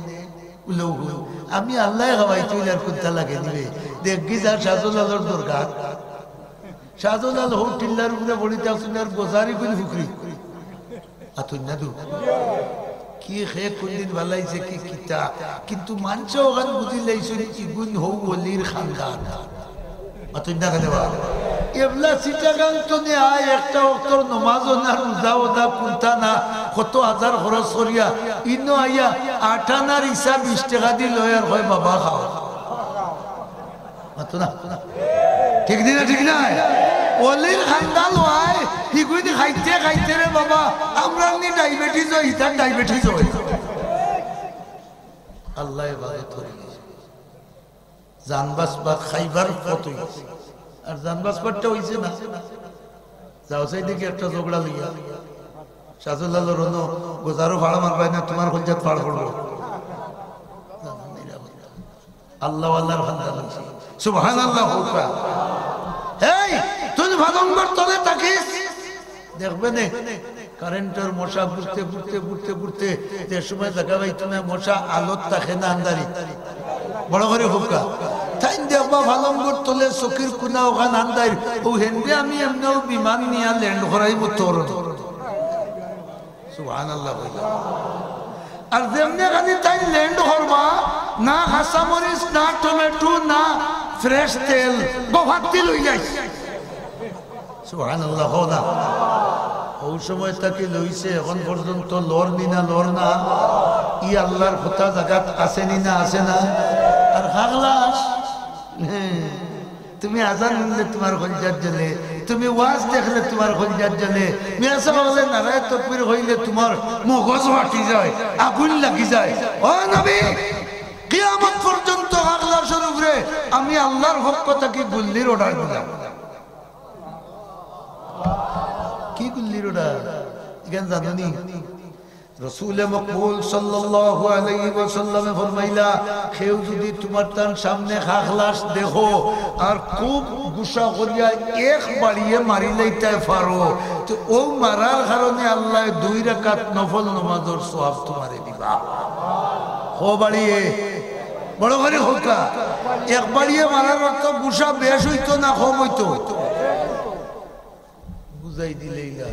বুলে, "ও, আমি আল্লায় খাওয়াইতে অইলে আর কুন্তা লাগে দিবে?" দেখি যা শাহজালালর দরকার। শাহজালাল হউ টিল্লার উপরে বড়িতা শুনে আর গজারি করি ফুকরি। আতুন না দু। কি খে কুনদিন বালাইছে কি কিতা। কিন্তু মানষে অখান বুঝিলাইছইন ইগুইন হউ অলির খান্দান। মাতইন না কেনে বা? এবলা চিটাগাং তনে আয়, একটা অক্তর নমাজও না, রোজাও না, কুন্তা না, কত হাজার খরচ করিয়া, ইনো আইয়া আট আনার ইছা বিশ টেকা দি লয় আর কয়, "বাবা খাও।" মাতো না। ঠিক নি না, ঠিক নায়? অলির খান্দান অয়, হিগুইন খাইতে খাইতে রে বাবা, আমরার নি ডায়াবেটিস অয়, হিতার ডায়াবেটিস অয়। আল্লায় হেফাজত করি। জান বাঁচবার খাইবার পথ অইছে। আর জান বাঁচবারটা অইছে না। যাও চাই দেখি একটা ঝগড়া লইয়া। শাহজালালর অনো গজারও ফাড়া মারবায় না, তুমার কলজাত ফাড় পড়বো। আল্লাহ আল্লাহর খান্দান অইছে। সুবহানাল্লাহ কউক্কা। এই, তুই ফালংগর তলে থাকিস। দেখবে নে, কারেন্টর মশা ঘুরতে, ঘুরতে, ঘুরতে, ঘুরতে, যে সময় জাগা পাইতো না, মশা আলোত থাকে না আন্দারি। বড় করি কউক্কা। তাইন দেখবা ফালংগর তলে চকির কুনা অখান আন্দাইর। অউ হেনরে আমি এমনেউ বিমান নিয়া ল্যান্ড করাইমু তোর। সুবহানাল্লাহ কইলা। আর যেমনে খালি তাইন ল্যান্ড করবা, না কাঁচামরিচ, না টমেটো, না ফ্রেশ তেল, গফাত্তি লই যাইস। সুবহানাল্লাহ, কও না। অউ সময় থাকি লইছে, এখন পর্যন্ত লড় নি না, লড় না। ই আল্লাহর কথা জাগাত আছে নি না, আছে না? আর খাগলাস, হ্যাঁ, তুমি আজান হুনলে তুমার কলিজাত জ্বলে, তুমি ওয়াজ দেখলে তুমার কলিজাত জ্বলে, মিয়া সাব অকলে নারায়ে তকবীর কইলে তুমার মগজ ফাটি যায়, আগুইন লাগি যায়। ও নবী, কিয়ামত পর্যন্ত খাখলাশর উপরে আমি আল্লার পক্ষ থাকি গুল্লির order দিলাম। কি গুল্লির order? ইখান জানো নি? রসুলে মকবুল সাল্লাল্লাহু আলাইহি ওয়াসাল্লামে ফরমাইলা, কেউ যুদি তুমার তান সামনে খাখলাশ দেখো আর খুব গুসা করিয়া এক বাড়িয়ে মারিলাইতায় পারো, তে অউ মারার কারণে আল্লায় দুই রাকাত নফল নমাজর সওয়াব তুমারে দিবা। কও বাড়িয়ে, বড় করি কউক্কা। এক বাড়িয়ে মারার অর্থ গুসা বেশ অইতো না কম অইতো? বুঝাই দিলাইলা।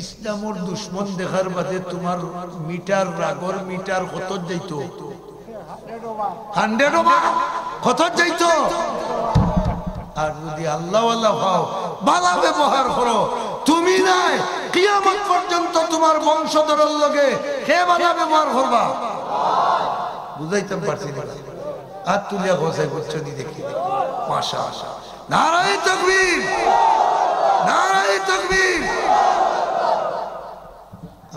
ইসলামর দুশমন দেখার বাদে তুমার মিটার, রাগর মিটার কতত যাইতো? Hundred over। কতত যাইতো? আর যুদি আল্লাওয়ালা পাও, বালা ব্যবহার করো, তুমি নায়, কিয়ামত পর্যন্ত তুমার বংশধরর লগে কে বালা ব্যবহার করবা? বুঝাইতাম পারছি না? আত তুলিয়া কও চাই, বুঝছো নি দেখি? মাশাআল্লাহ। নারায়ে তাকবীর, নারায়ে তাকবীর।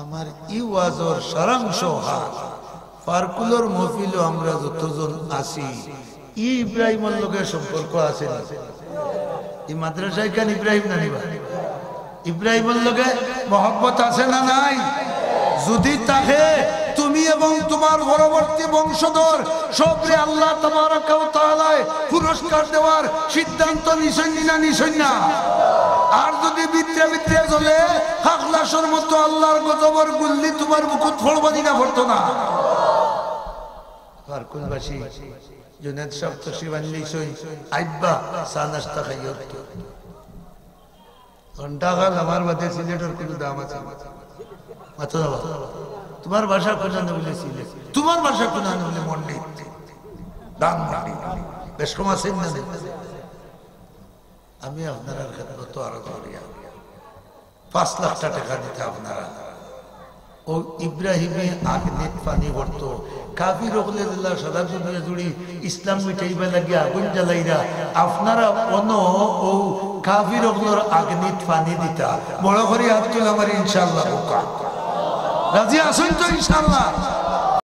আমার ই ওয়াজর সারাংশ অইলো, ফারকুলর মহফিলো আমরা যতজন আছি, ই ইব্রাহিমর লগে সম্পর্ক আছে নি? ই মাদ্রাসা ইখান ইব্রাহিম না নি বা? ইব্রাহিমর লগে মহব্বত আছে না নাই? যুদি থাকে, তুমি এবং তুমার পরবর্তী বংশধর সবরে আল্লাহ তাবারাকা ওয়া তাআলায় পুরস্কার দেওয়ার সিদ্ধান্ত নিছইন নি না নিছইন না? আর যুদি ভিতরে ভিতরে জ্বলে, খাখলাশর মতো আল্লার গজবর গুল্লি তুমার বুকুত ফড়বো নি না ফড়তো না? ফারকুলবাসী, জুনেদ সাব তশরিফ আনলেই সই, আইবা, চা নাস্তা খাইও। ঘন্টাখান আমার বাদে সিলেটর কুনু দাম আছে? মাতো না বা। তুমার ভাষা কুনানো অইলে সিলেট, তুমার ভাষা কুনানো অইলে মন্ডি, ধানমন্ডি। বেশ কম আছে না? আমি আপনারার খেদমতো আরজ করিয়া পাঁচ লাখ টেকা দিতা আপনারা। অউ ইব্রাহিমে আগ্নিত পানি ভরতো। কাফির অকলে যেলা সারা দুনিয়া জুড়ি ইসলাম মিটাইবার লাগি আগুইন জ্বালাইরা, আপনারা অনো অউ কাফির অকলর আগ্নিত পানি দিতা। বড় করি আত তুলা মারি ইনশাআল্লাহ কউক্কা। রাজি আছইন তো ইনশাআল্লাহ?